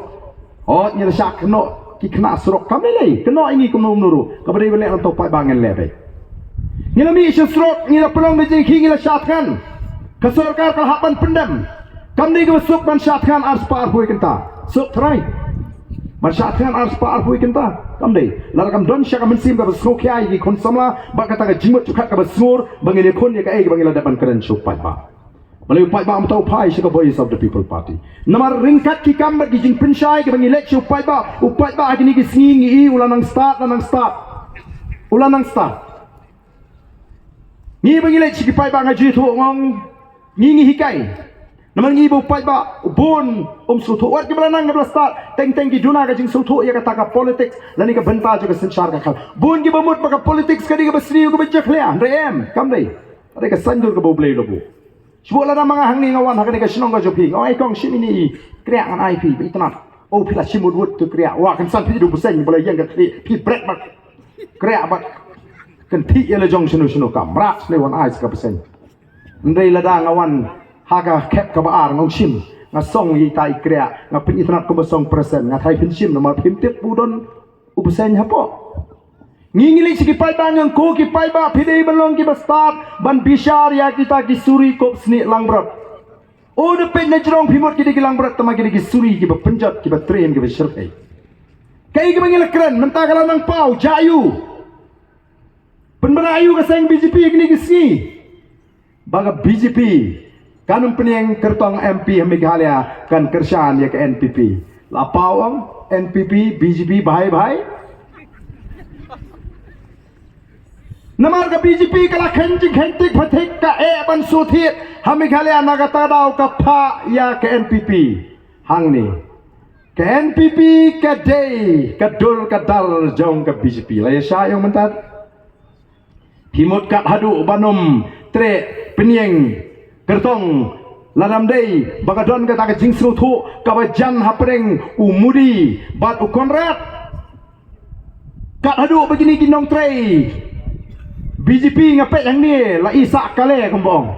Hooid, ngi la shah kynnoh ki khynnah surok, kam lei lei, kynnoh ïa ngi kumno kumno ruh. Kaba dei ban leh nangta u paidbah ngin leh beit. Ngi la mih sha surok, ngi la pynlong ka jingkhih, ngi la shah thngan. Ka sorkar ka la hap ban pyndem. Kam dei kaba suk ban shah thngan arspah arphew kynta. Suk trai. Ban shah thngan arspah arphew kynta. Kam dei. Lada kam don sha ka mynsiem kaba sngewkhia ïa ki khun samla bad kata ka jingmut jingpyrkhat kaba sngur ba ngin ïakhun ïa kaei kaba ngi la dep ban kren sha u paidbah. Balei u paidbah mynta u phai sha ka Voice of the People Party? Namar ryngkat ki kam bad ki jingpynshai kiba ngi leit sha u paidbah, u paidbah ha kine ki sngi ngi i u la nang stad, la nang stad. U la nang stad. Ngi ba ngi leit sha ki paidbah nga ju ïathuh nga ong, ngi ngi hikai. Namar ngi ba u paidbah bun um sngewthuh, wat kiba la nang kiba la stad, teng teng ki duna ka jingsngewthuh ïa kata ka politics lane ka bynta jong ka synshar ka khal. Bun kiba mut ba ka politics ka dei kaba sniew kaba jakhlia, hynrei em, kam dei. Ka dei ka saiñdur kaba U Blei u la buh. Shu lada ma nga hangne nga wan ha kane ka shnong ka jong phi, nga ong, "Ei kong, shim ine i kriah ngan ai phi ba itynnad." O, phi la shim wut wut tu kriah, wa kynsan phi da u bseiñ ba la ïeng ka khlieh, phi bret bad kriah bad kynthih ïa la jong shano shano, ka mrad sne wan ai sa ka bseiñ. Hynrei lada nga wan ha ka khep kaba ar, nga ong, "Shim, nga song ïa ita i kriah, nga pynitynnad kumba song present." Nga tharai phin shim namar phim tip u don u bseiñ hapoh. Ngi ngi leit sha ki paidbah, ngi ong, "Ko ki paidbah, phi dei ban long kiba stad ban bishar ïa kita ki suri kop snieh langbrot. O da peit na jrong, phi mut ki dei ki langbrot, tangba ki dei ki suri kiba pynjot, kiba train, kiba shyrkhei." Kaei kaba ngi la kren mynta ka la nang paw, jia aiu? Pynbna aiu ka seng B J P kine ki sngi? Ba ka B J P kan ym pynïeng kyrtong M P ha Meghalaya, kan kyrshan ïa ka N P P. La paw ong N P P, B J P, bhai bhai. Namar ka B J P ka la khein jingkhein tik phatik, ka eh ban shu thied ha Meghalaya, na kata ka daw ka phah ïa ka N P P hangne. Ka N P P ka dei ka dur ka dar jong ka B J P. La ïa shah ïa u mynta. Phi mut kat haduh ban ym treh pynïeng kyrtong, lada ym dei ba ka don kata ka jingsngewthuh kaba jan hapdeng u Modi bad u Conrad. Kat haduh ba kine ki nongtrei B J P, nga peit hangne la i sah kale kumba ong.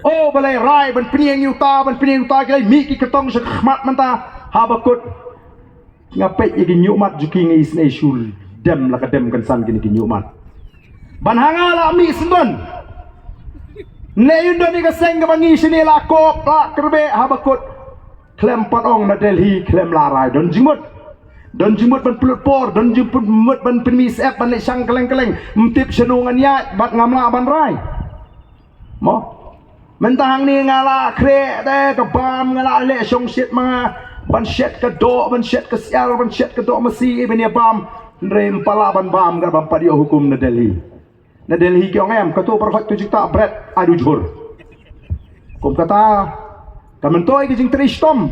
O, balei rai ban pynïeng ïa uta, ban pynïeng ïa uta, ki la mih ki kyrtong sha khmat mynta, haba kut nga peit ïa ki ñiuhmat jong ki, nga isynei shu dem la ka dem kynsan kine ki ñiuhmat. Ban ha nga la mih syndon. Leh ïa u don ïa ka seng kaba ngi shane la kop la kyrbeh, haba kut khlem pat ong na Delhi, khlem la rai. Don jingmut. Don jingmut ban pynlut por, don jingmut ban pynmih syep, ban leh shang kylleng kylleng. Ym tip shano ngan ïaid bad ngam lah ban rai. Mo. Mynta hangne nga la khreh te ka bam, nga la leh shongshit ma nga ban shet ka doh, ban shet ka syiar, ban shet ka doh masi, ban ïa bam. Hynrei ym pat lah ban bam, ka bam pat ïoh hukum na Delhi. Na Delhi ki ong em, kato barkhot tu jingtah bret, ai du jhur. Kum kata, ka myntoi ki jingtrei shitom.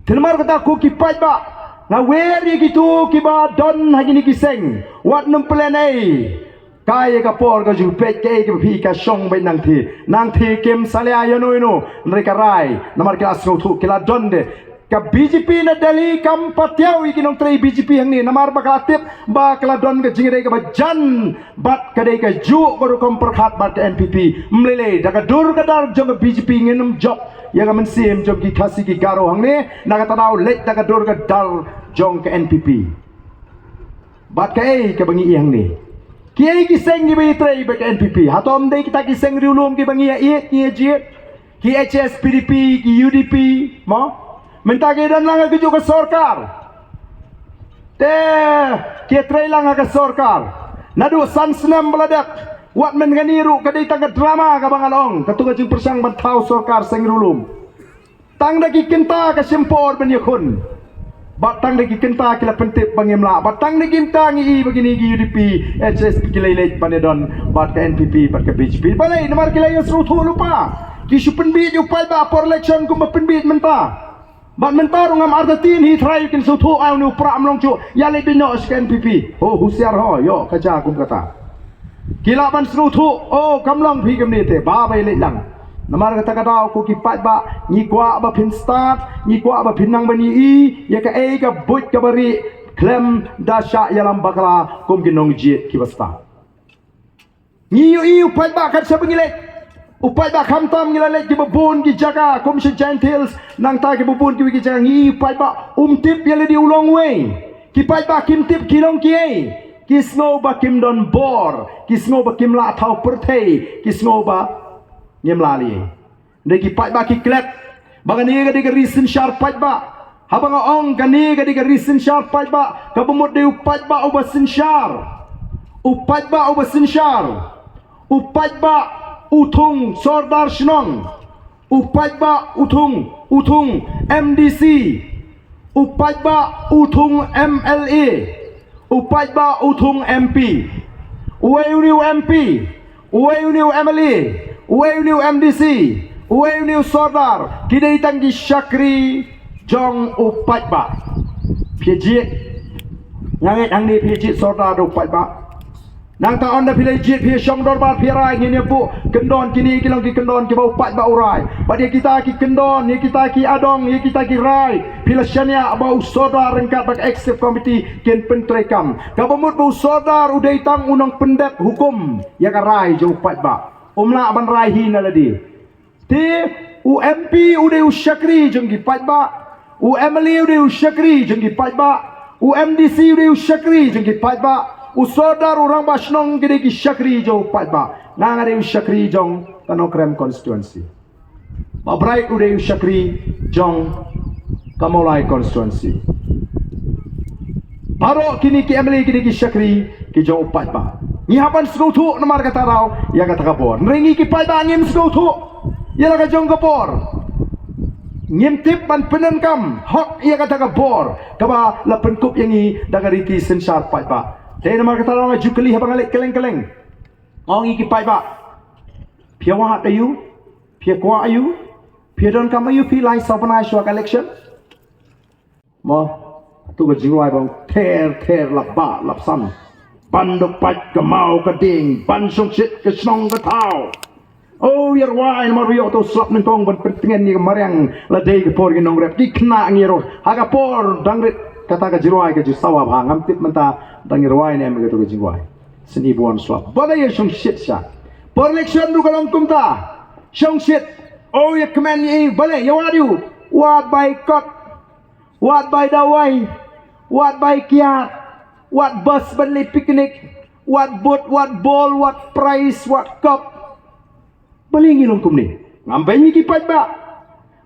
Te namar kata ko ki paidbah, nga wer ïa kito kiba don ha kine ki seng, wat nym plan ei. Ka ïa ka por ka jingpeit kaei kaba phi ka shong beit nangthie. Nangthie kim salia ïano ïano, hynrei ka rai, namar ki la sngewthuh, ki la don de. Ka B J P na Delhi kam patiaw ïa ki nongtrei B J P hangne, namar ba ka la tip ba ka la don ka jingïadei kaba jan bad ka dei kajuh ka rukom pyrkhat bad ka N P P. Ym lei lei, da ka dur ka dar jong ka B J P ngin ym jop ïa ka mynsiem jong ki Khasi ki Garo hangne, na kata daw leit da ka dur ka dar jong ka N P P. Bad kaei kaba ngi ïohi hangne, kiei ki seng kiba ïatrei bad ka N P P? Hato ym dei kita ki seng riewlum kiba ngi ïa ïeit, ngi ïa jied? Ki H S P D P, ki U D P, mo? Mynta ki don lang ha kajuh ka sorkar. Te ki ïatrei lang ha ka sorkar. Naduh san snem ba la dep, wat mynta kane ruh ka dei tang ka drama kaba nga la ong, kato ka jingpyrshang ban thaw sorkar seng riewlum. Tang da ki kynta ka shim por ban ïakhun. Bad tang da ki kynta ki la pyntip ba ngim lah. Bad tang da ki kynta ngi i ba kine ki U D P, H S P ki leit leit ban ïadon bad ka N P P bad ka B J P. Balei? Namar ki la ïasngewthuh lypa. Ki shu pynbiej ïa u paidbah por election kumba pynbiej mynta. Bad mynta ruh ngam artatien hi, trai kin sngewthuh, ai une u prah ym long shuh, ïa leit beit noh sha ka N P P. Ho, husiar ho, ïoh ka jia kum kata. Ki lah ban sngewthuh, o, kam long phi kumne te, ba ba ïa leit lang. Namar kata ka daw ko ki paidbah, ngi kwah ba phin stad, ngi kwah ba phin nang ban ïohi ïa kaei ka buit kaba rieh khlem da shah ïalam bakla kum ki nongjied kiba stad. Ngi ïohi u paidbah kat shaba ngi leit. U paidbah khamtam ngi la leit kiba bun ki jaka kum sha Jaintia Hills, nangta kiba bun kiwei ki jaka, ngi ïohi u paidbah um tip ïa lade u long uwei. Ki paidbah kim tip ki long kiei. Ki sngew ba kim don bor, ki sngew ba kim lah thaw pyrthei, ki sngew ba Ngim lah lei. Dei ki paidbah ki klet ba kane ka dei ka ri synshar paidbah. Haba nga ong kane ka dei ka ri synshar paidbah, kaba mut dei u paidbah uba synshar. U paidbah uba synshar. U paidbah u thung sordar shnong. U paidbah u thung, u thung M D C. U paidbah u thung M L A. U paidbah u thung M P. Uwei u ne u M P, uwei u ne u M L A, uwei u ne u M D C, uwei u ne u sordar, ki dei tang ki shakri jong u paidbah. Phi jied, nga ngeit hangne phi jied sordar da u paidbah. Nangta ynda phi la jied phi shong dorbar phi rai, ngin ïa buh kyndon, kine ki long ki kyndon kiba u paidbah u rai. Bad ïa kita ki kyndon, ïa kita ki adong, ïa kita ki rai, phi la shaniah ba u sordar ryngkat bad ka executive committee kin pyntreikam. Kaba mut ba u sordar u dei tang u nongpyndep hukum ïa ka rai jong u paidbah. Um lah ban rai hi na lade. Te u M P u dei u shakri jong ki paidbah, u M L A u dei u shakri jong ki paidbah, u M D C u dei u shakri jong ki paidbah, u sordar, u rangbah shnong ki dei ki shakri jong u paidbah. Nga, nga dei u shakri jong ka Nongkrem constituency. Bah Bright u dei u shakri jong ka Mawlai constituency. Baroh kine ki M L A kine ki shakri ki jong u paidbah. Ngi hap ban sngewthuh namar kata ka daw ïa kata ka bor. Hynrei ngi ki paidbah ngim sngewthuh ïa la ka jong ka bor. Ngim tip ban pyndonkam hok ïa kata ka bor kaba la pynkup ïa ngi da ka riti synshar paidbah. Te namar kata ka daw nga ju kylli haba nga leit kylleng kylleng. Ong ïa ki paidbah, phi ïa wad aïu? Phi ïa kwah aïu? Phi ïa donkam aïu phi lai saw bnai shuwa ka election? Mo, tu ka jingrwai ba ong ther ther lap bah lap san. Ban da pait ka maw ka dieng, ban shongshit ka shnong ka thaw. O ïa rwai namar ba ïoh to slap nyngkong ban pyntngen ïa ka mariang la dei ka por ki nongrep ki khynnah ngi ruh. Ha ka por dang rit kata ka jingrwai ka ju sawa bha, ngam tip mynta dang ïa rwai ne em ïa kato ka jingrwai. Sngewbha ban slap. Balei ïa shongshit sha? Por election ruh ka long kumta. Shongshit. O ïa kmen ïa i, balei ïa wad ïa u? Wad bai kot. Wad bai dawai, wad bai kiad, wad bus ban leit picnic, wad boot, wad bol, wad prize, wad cup. Balei ngi long kumne? Ngam beiñ ïa ki paidbah.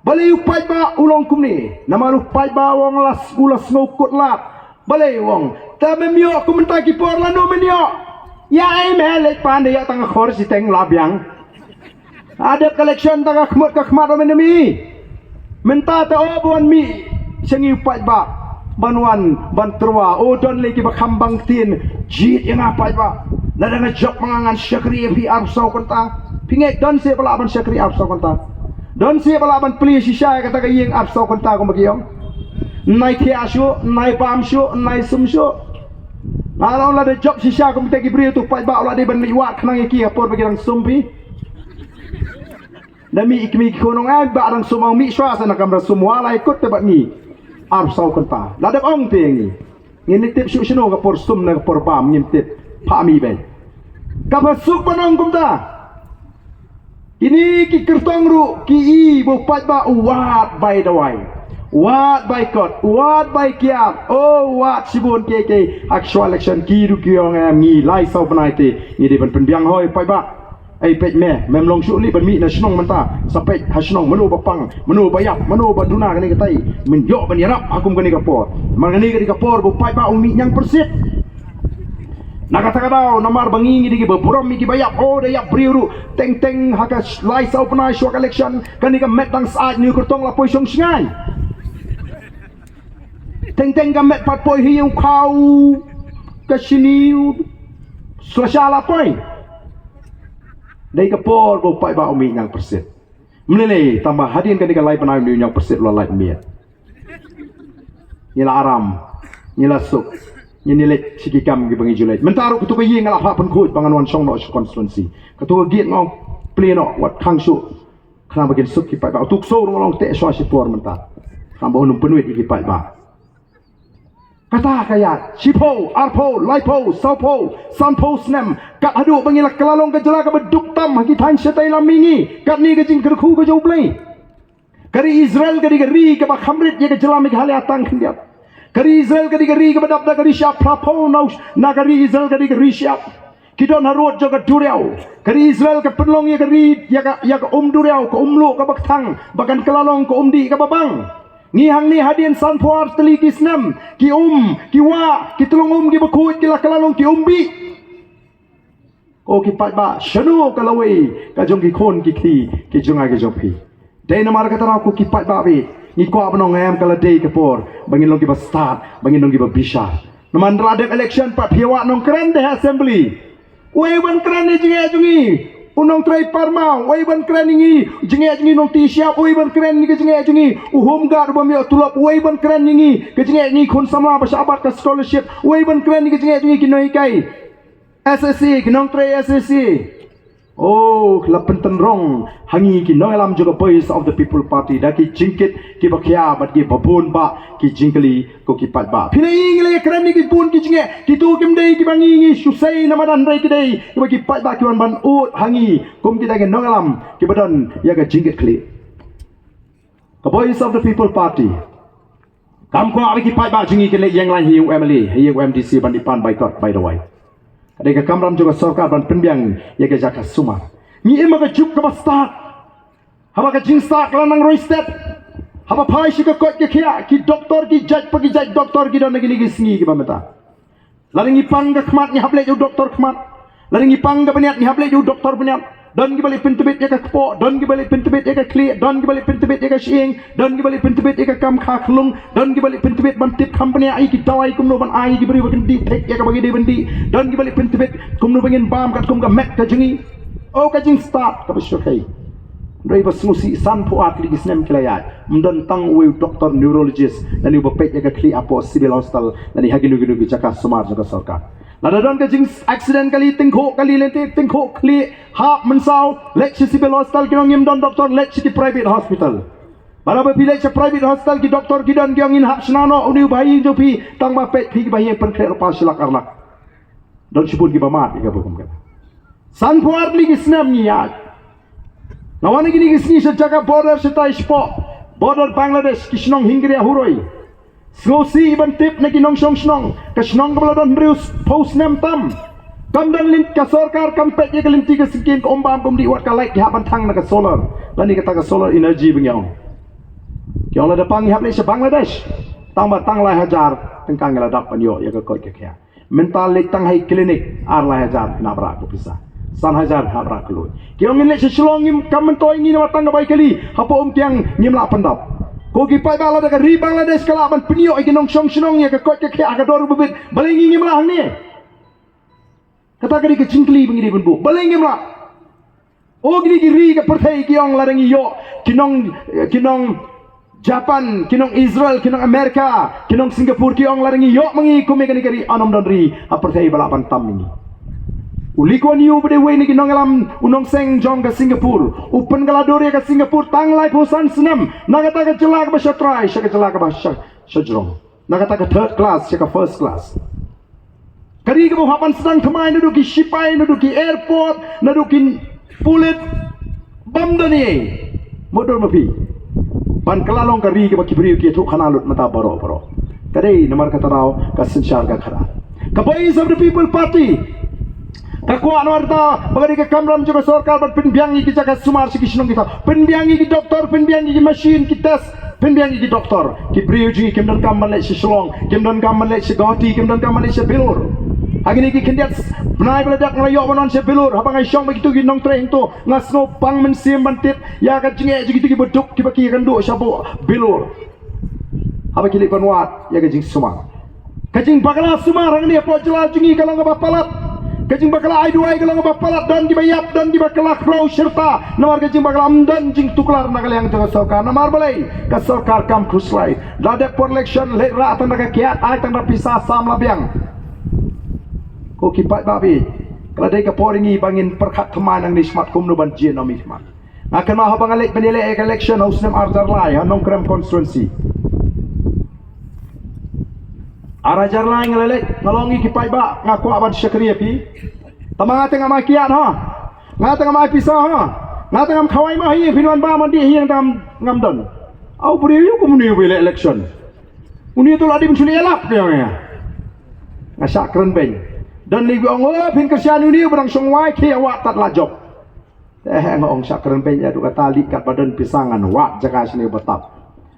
Balei u paidbah u long kumne? Namar u paidbah u ong la s-, u la sngew kut lad. Balei u ong? Te mem ïoh kum mynta ki por lano men ïoh. Ïa ai me leit pan de ïa tang khor siteng la biang. Hadep ka election ta ka khmut ka khmat o men mi. Mynta te o ba wan mih sha ngi u paidbah ban wan ban tyrwa. O don lei kiba kham bang ktien. Jied ïa nga paidbah. Lada nga jop ma nga ngan shakri ïa phi arphew saw kynta. Phi ngeit don seh ba lah ban shakri arphew saw kynta? Don seh ba lah ban plie shisha ïa kata ka ïing arphew saw kynta kumba ki ong? Nai thiah shuh, nai bam shuh, nai sum shuh. Nga la ong lada jop shisha kumta ki briew tu paidbah u la dei ban leit wad khnang ïa ki ha por ba ki dang sum phi. Da mih i kmie ki khun ong ai bah dang sum, ong mih shuwa sa na kamra sum, wa lai kut te bad ngi. Arphew saw kynta. La dep ong te ngi. Ngin ïa tip shuh shano ka por sum na ka por bam ngim tip. Phah mih beit. Kaba suk ban ong kumta. Kine ki kyrtong ruh ki i ba u paidbah u wad bai dawai. Wad bai kot, wad bai kiad. O wad shibun kiei kiei ha ka shuwa election ki ruh ki ong em ngi lai saw bnai te ngi dei ban pynbiang hoi paidbah. Ai peit me, mem long shuh lei ban mih na shnong mynta. Sa peit ha shnong mano ba pang, mano ba ïap, mano ba duna kane katai. Men ïoh ban ïarap ha kum kane ka por. Namar kane ka dei ka por ba u paidbah u mih ñiang pyrshit. Na kata ka daw namar ba ngi ngi dei kiba burom, ngi kiba ïap, o da ïap briew ruh. Teng teng ha ka sh-, lai saw bnai shuwa ka election kane ka met dang sait, une u kyrtong la poi shong shngain. Teng teng ka met pat poi ha ïing u khaw, ka shini, sla sha la poi. Dei ka por ba u paidbah u mih ñiang pyrshit. Mlei lei tang ba hadien kane ka lai bnai une u ñiang pyrshit u la lait miet. Ngi la aram, ngi la suk, ngi, ngi leit sha ki kam kiba ngi ju leit. Mynta ruh katu ka ïing nga la phah pynkhuid ba ngan wan shong noh sha constituency. Katu ka gate nga ong plie noh wat khang shuh. Khnang ba kin suk ki paidbah. Utu u ksew ruh nga la ong teh shuwa shi por mynta. Khnang ba un ym pynwit ïa ki paidbah. Kata ka ïaid shiphew, arphew, laiphew, sawphew, sanphew snem. Kat haduh ba ngi la kylla long ka jylla kaba duk tam ha ki thaiñ shatei lam mihngi. Katne ka jingkyrkhu ka jong U Blei. Ka ri Israel ka dei ka ri kaba kham rit ïa ka jylla Meghalaya tang khyndiat. Ka ri Israel ka dei ka ri kaba dap da ka ri shyiap, phraphew na, na ka ri Israel ka dei ka ri shyiap. Ki don harud jong ka duriaw. Ka ri Israel ka pynlong ïa ka ri, ïa ka, ïa ka um duriaw, ka um luh kaba kthang, ba kan kylla long ka um dih kaba bang. Ngi hangne hadien sanphew ar tylli ki snem, ki um, ki wah, ki tyllong um kiba khuid, ki la kylla long ki um bih. Ko ki paidbah, shano ka lawei ka jong ki khun ki kti ki jong nga ki jong phi? Dei namar kata ruh ko ki paidbah bad ngi kwah ban ong em, ka la dei ka por ba ngin long kiba stad, ba ngin long kiba bishar. Namar ynda la dep election pat phi ïa wad nongkren de ha assembly. Uei ban kren ïa ka jingeh jong ngi? U nongtrei pharma, uei ban kren ïa ngi? Jingeh jong ngi nongtei shyiap, uei ban kren ïa ka jingeh jong ngi? U home guard u bym ïoh tulop, uei ban kren ïa ngi? Ka jingeh jong ngi khun samla ba shah bat ka scholarship, uei ban kren ïa ka jingeh jong ngi ki nonghikai S S C, ki nongtrei S S C. Oh, la pyntynrong ha ngi ki nongïalam jong ka Voice of the People Party da ki jingkit kiba khia bad kiba bun bah ki jingkylli, ko ki paidbah. Phi la ïohi ngi la kren ïa ki bun ki jingeh, kito kim dei kiba ngi ngi shu sei na madan, hynrei ki dei kiba ki paidbah ki wan ban ud ha ngi kum kita ki nongïalam kiba don ïa ka jingkitkhlieh. Ka Voice of the People Party kam kwah ba ki paidbah jong ngi kin leit ïeng lain ha ïing u M L A, ha ïing u M D C ban dih pan boycott, by the way. Ka dei ka kamram jong ka sorkar ban pynbiang ïa ka jaka sumar. Ngi im ha ka juk kaba stad. Haba ka jingstad ka la nang roi step, haba phai sha ka koit ka khiah, ki doktor, ki jait pa ki jait doktor ki don ha kine ki sngi kiba mynta. Lada ngi pang ka khmat ngi hap leit u doktor khmat. Lada ngi pang ka bniat ngi hap leit u doktor bniat. Don kiba leit pyntbit ïa ka kpoh, don kiba leit pyntbit ïa ka khlieh, don kiba leit pyntbit ïa ka shyieng, don kiba leit pyntbit ïa ka kam kha khlung, don kiba leit pyntbit ban tip kham bniah ïa ki dawai kumno ban ai ïa ki briew ba kin dih thik ïa kaba ngi dei ban dih, don kiba leit pyntbit kumno ba ngin bam katkum ka met ka jong ngi. Oh, ka jingstad kaba shyrkhei. Hynrei ba sngewsih, sanphew ar tylli ki snem ki la ïaid, ym don tang uwei u doktor neurologist lane uba peit ïa ka khlieh hapoh Civil Hospital lane ha kino kino ki jaka sumar jong ka sorkar. Lada don ka jing accident kali, tyngkhuh kali, lane tyngkhuh khlieh, hap mynsaw, leit sha Civil Hospital, ki ong ngim don doktor, leit sha ki private hospital. Bad haba phi leit sha private hospital, ki doktor ki don ki ong ngin hap shna noh une u bahaïing jong phi, tang ba peit phi ki bahaïing pynkhreh ruh paw shi lak ar lak. Don shibun kiba mad ïa kaba kum kata. Sanphew ar tylli ki snem ngi ïaid. Nga wan ha kine ki sngi sha jaka border shatai shapoh border Bangladesh, ki shnong Hingria Huroi. Sngewsih ban tip na ki nongshong shnong, ka shnong kaba la don hynriewphew snem tam. Kam don lynti, ka sorkar kam peit ïa ka lynti ka syngkien, ka um bam ka um dih, wat ka light ki hap ban thang na ka solar. Lane kata ka solar energy ba ngi ong. Ki ong lada pang ngi hap leit sha Bangladesh. Tang ba tang lai hajar tyngka ngi la dap ban ïoh ïa ka koit ka khiah. Mynta leit tang ha i klinik ar lai hajar, nap rah ka pisa. San hajar, nap rah ka loi. Ki ong ngin leit sha Shillong, ngim, kam myntoi ngi namar tang ka bai kali hapoh Umkiang ngim lah pyndap. Ko ki paidbah, lada ka ri Bangladesh ka lah ban pynïoh ïa ki nongshong shnong ïa ka koit ka khiah ha ka dor ba bit, balei ngi ngim lah hangne? Kata ka dei ka jingkylli ba ngi dei ban buh, balei ngim lah? O kine ki ri ka pyrthei ki ong lada ngi ïoh ki nong, ki nong Japan, ki nong Israel, ki nong America, ki nong Singapore, ki ong lada ngi ïoh ma ngi kum ïa kane ka ri, ym don ri ha pyrthei ba lah ban tam ïa ngi. U Lee Kuan Yew ba dei uwei na ki nongïalam, u nongseng jong ka Singapore, u pynkylla dur ïa ka Singapore tang laiphew san snem, na kata ka jylla kaba sha trai sha ka jylla kaba sha, sha jrong. Na kata ka third class sha ka first class. Ka ri kaba hap ban sdang thymmai naduh ki shipai, naduh ki airport, naduh ki pulit, bym don ei ei. Mutdur ma phi ban kylla long ka ri kaba ki briew ki ïathuh khana lut mynta baroh baroh. Ka dei namar kata ruh ka synshar ka khadar. Ka Voice of the People Party ka kwah namar kata ba ka dei ka kamram jong ka sorkar ban pynbiang ïa ki jaka sumar sha ki shnong kita, pynbiang ïa ki doktor, pynbiang ïa ki machine, ki test, pynbiang ïa ki doktor. Ki briew jong ngi kim donkam ban leit sha Shillong, kim donkam ban leit sha Guwahati, kim donkam ban leit sha Bilur. Ha kine ki khyndiat bnai ba la dep nga la ïoh ban wan sha Bilur, haba nga shong bad kito ki nongtrei hangto, nga sngewbang mynsiem ban tip ïa ka jingeh jong kito kiba duk, kiba ki ïakynduh shapoh Bilur. Haba ki leit ban wad ïa ka jingsumar, ka jingbakla sumar hangne hapoh jylla jong ngi ka long kaba palat. Ka jingbakla ai duwai ka long kaba palat, don kiba ïap, don kiba kylla khlaw shirta. Namar ka jingbakla ym don jingtuklar na ka liang jong ka sorkar. Namar balei? Ka sorkar kam khuslai. La dep por election, leit rah tang da ka kiad, ai tang da pisa, sam la biang. Ko ki paidbah, ka la dei ka por ïa ngi ba ngin pyrkhat thymmai nangne shakhmat kumno ban jia nongmihkhmat. Nga kynmaw haba nga leit ban ïaleh ïa ka election ha u snem ar hajar lai ha Nongkrem constituency. Ar hajar lai nga la leit, nga la ong ïa ki paidbah, nga kwah ban shakri ïa phi. Tangba nga te ngam ai kiad ha. Nga te ngam ai pisa ha. Nga te ngam khawai ma ha ïing, phin wan bam ha ïing te ngam, ngam don. Aw briew, ïa kumno ïa u ba ïaleh election? Une to la dei ban shu leh ïalap, ka ong ïa nga. Nga shah kren beiñ. Don lei ba ong, oh, phin kyrshan uni ba dang shong wai, khie wad tad la jop. Te nga ong sha kren beiñ ïa tu kata, lei katba don pisa ngan wad jaka shane ba tap.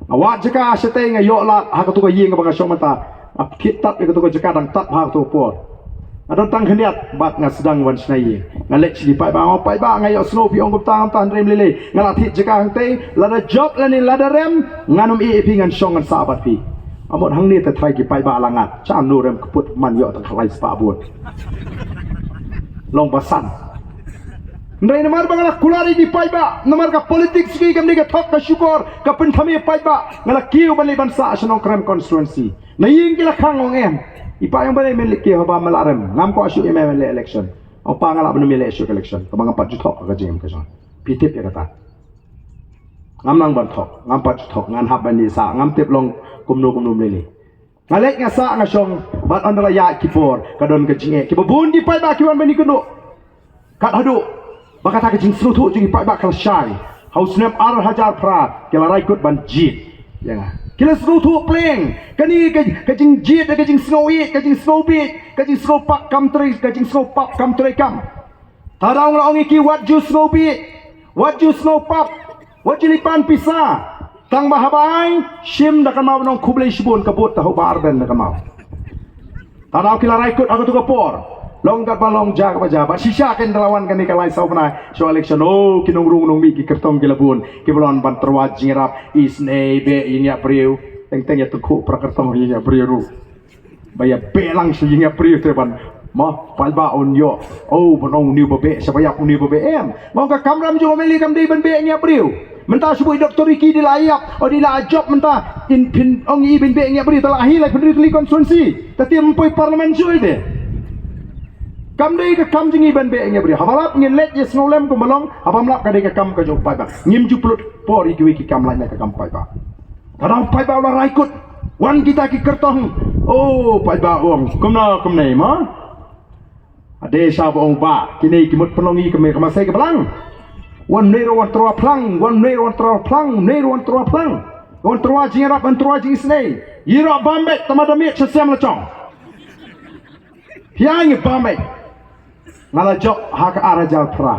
Nga wad jaka shatei, nga ïoh lad ha katu ka ïing ba nga shong mynta. Nga peit tad ïa katu ka jaka dang tap ha katu ka por. Nga don tang khyndiat bad nga sdang wan shna ïing. Nga leit sha ki paidbah, nga ong paidbah, nga ïohsngew phi ong kumta kumta, hynrei ym lei lei. Nga la thied jaka hangtei, lada jop lane lada rem, ngan ym ïeh ïa phi, ngan shong ngan sah bad phi. Amut hangne te trai ki paidbah la ngat. Sha no rem kput man ïoh tang khlai spah bun. Long basan. Hynrei namar ba nga la kular ïa ki paidbah, namar ka politics ki kam dei ka thok ka shukor, ka pynthame paidbah, nga la kiew ban leit ban sah sha Nongkrem constituency. Na ïing ki la khang, ong em. I pa ong balei men leit kiew haba me la rem. Ngam kwah shuh ïa me leh election. Ong pa nga lah ban ym leh shuh election. Kaba ngam pat ju thok ka jingim ka jong. Phi tip ïa kata. Ngam nang ban thok, ngam pat ju thok, ngan hap ban ïa sah, ngam tip long kumno kumno ym lei lei. Nga leit nga sah nga shong, bad ynda la ïaid ki por, ka don ka jingeh. Kiba bun ki paidbah ki wan ban ïakynduh. Kat haduh ba kata ka jingsngewthuh jong ki paidbah ka la shai. Ha u snem ar hajar phra ki la rai kut ban jied ïa nga. Ki la sngewthuh pleng kane ka, ka jingjied, ka jingsngew ïeit, ka jingsngew bieit, ka jingsngew pap kam trei, ka jingsngew pap kam trei kam. Te daw nga la ong ïa ki, wat ju sngewbieit, wat ju sngew pap, wat ju leit pan pisa. Tang ba haba ai shim da kynmaw ban ong khublei shibun, ka bud te ha u Bah Ardent da kynmaw. Te daw ki la rai kut ha katu ka por. Long katba long, jia kaba jia. Bad shisha kein te la wan kane ka lai saw bnai sha election. Oh, ki nongrung nongmih ki kyrtong ki la bun. Kiba la wan ban tyrwa jingïarap, isynei, beh ïa ngiah briew. Teng teng ïa tyngkhuh pra kyrtong ïa ngiah briew ruh. Ba ïa beh lang sha ïing ïa briew te ban, mo, paidbah un ïoh. Oh, ban ong une uba beh, sha ba ïap une uba beh, em. Nga ong ka kamram jong u M L A kam dei ban beh ïa briew. Mynta shu buh i Doktor Ricky, dei la ïap, oh, dei la jop mynta. In phin ong i ban beh ïa briew, te la hi lai pynriew tylli constituency. Te tim poi parliament shuh i te. Kam dei ka kam jong i ban beh ïa briew. Haba lap ngin leit ïa sngewlem kumba long, haba ym lap ka dei ka kam ka jong u paidbah. Ngim ju pynlut por ïa kiwei ki kam lait na ka kam paidbah. Te daw paidbah u la rai kut. Wan kita ki kyrtong. Oh, paidbah u ong kumno kumne mo. Ade sha ba ong ba kine ki mut pynlong ïa ka me ka masai ka blang. Wan ne ruh wan tyrwa phlang, wan ne ruh wan tyrwa phlang, ne ruh wan tyrwa phlang. Wan tyrwa jingïarap, wan tyrwa jingisynei. Ïa ruh bam beit, tama da miet sha sem la chong. Phi ai ngi bam beit. Nga la jop ha ka ar hajar phra.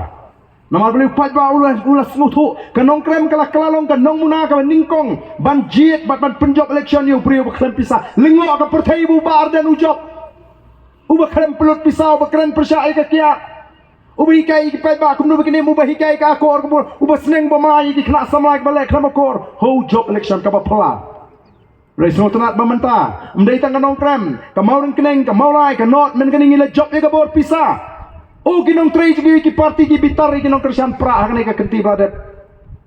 Namar balei? U paidbah u la, u la sngewthuh, ka Nongkrem ka la, ka la long ka nongmuna kaba nyngkong ban jied bad ban pynjop election ïa u briew ba khlem pisa. Lyngngoh ka pyrthei ba u Bah Ardent u jop. Uba khlem pynlut pisa, uba kren pyrshah ïa ka kiad. Uba hikai ïa ki paidbah kumno ba kin im, uba hikai ka akor kumno, uba sneng ba mai ïa ki khynnah samla kiba leh khlem akor. Ho u jop election kaba phylla. Hynrei sngewtynnat ba mynta ym dei tang ka Nongkrem, ka Mawryngkneng, ka Mawlai, ka North, mynta kane ngi la jop ïa ka bor pisa. O ki nongtrei jong ki, ki party ki bitar ïa ki nongkyrshan prah ha kane ka kynti ba la dep.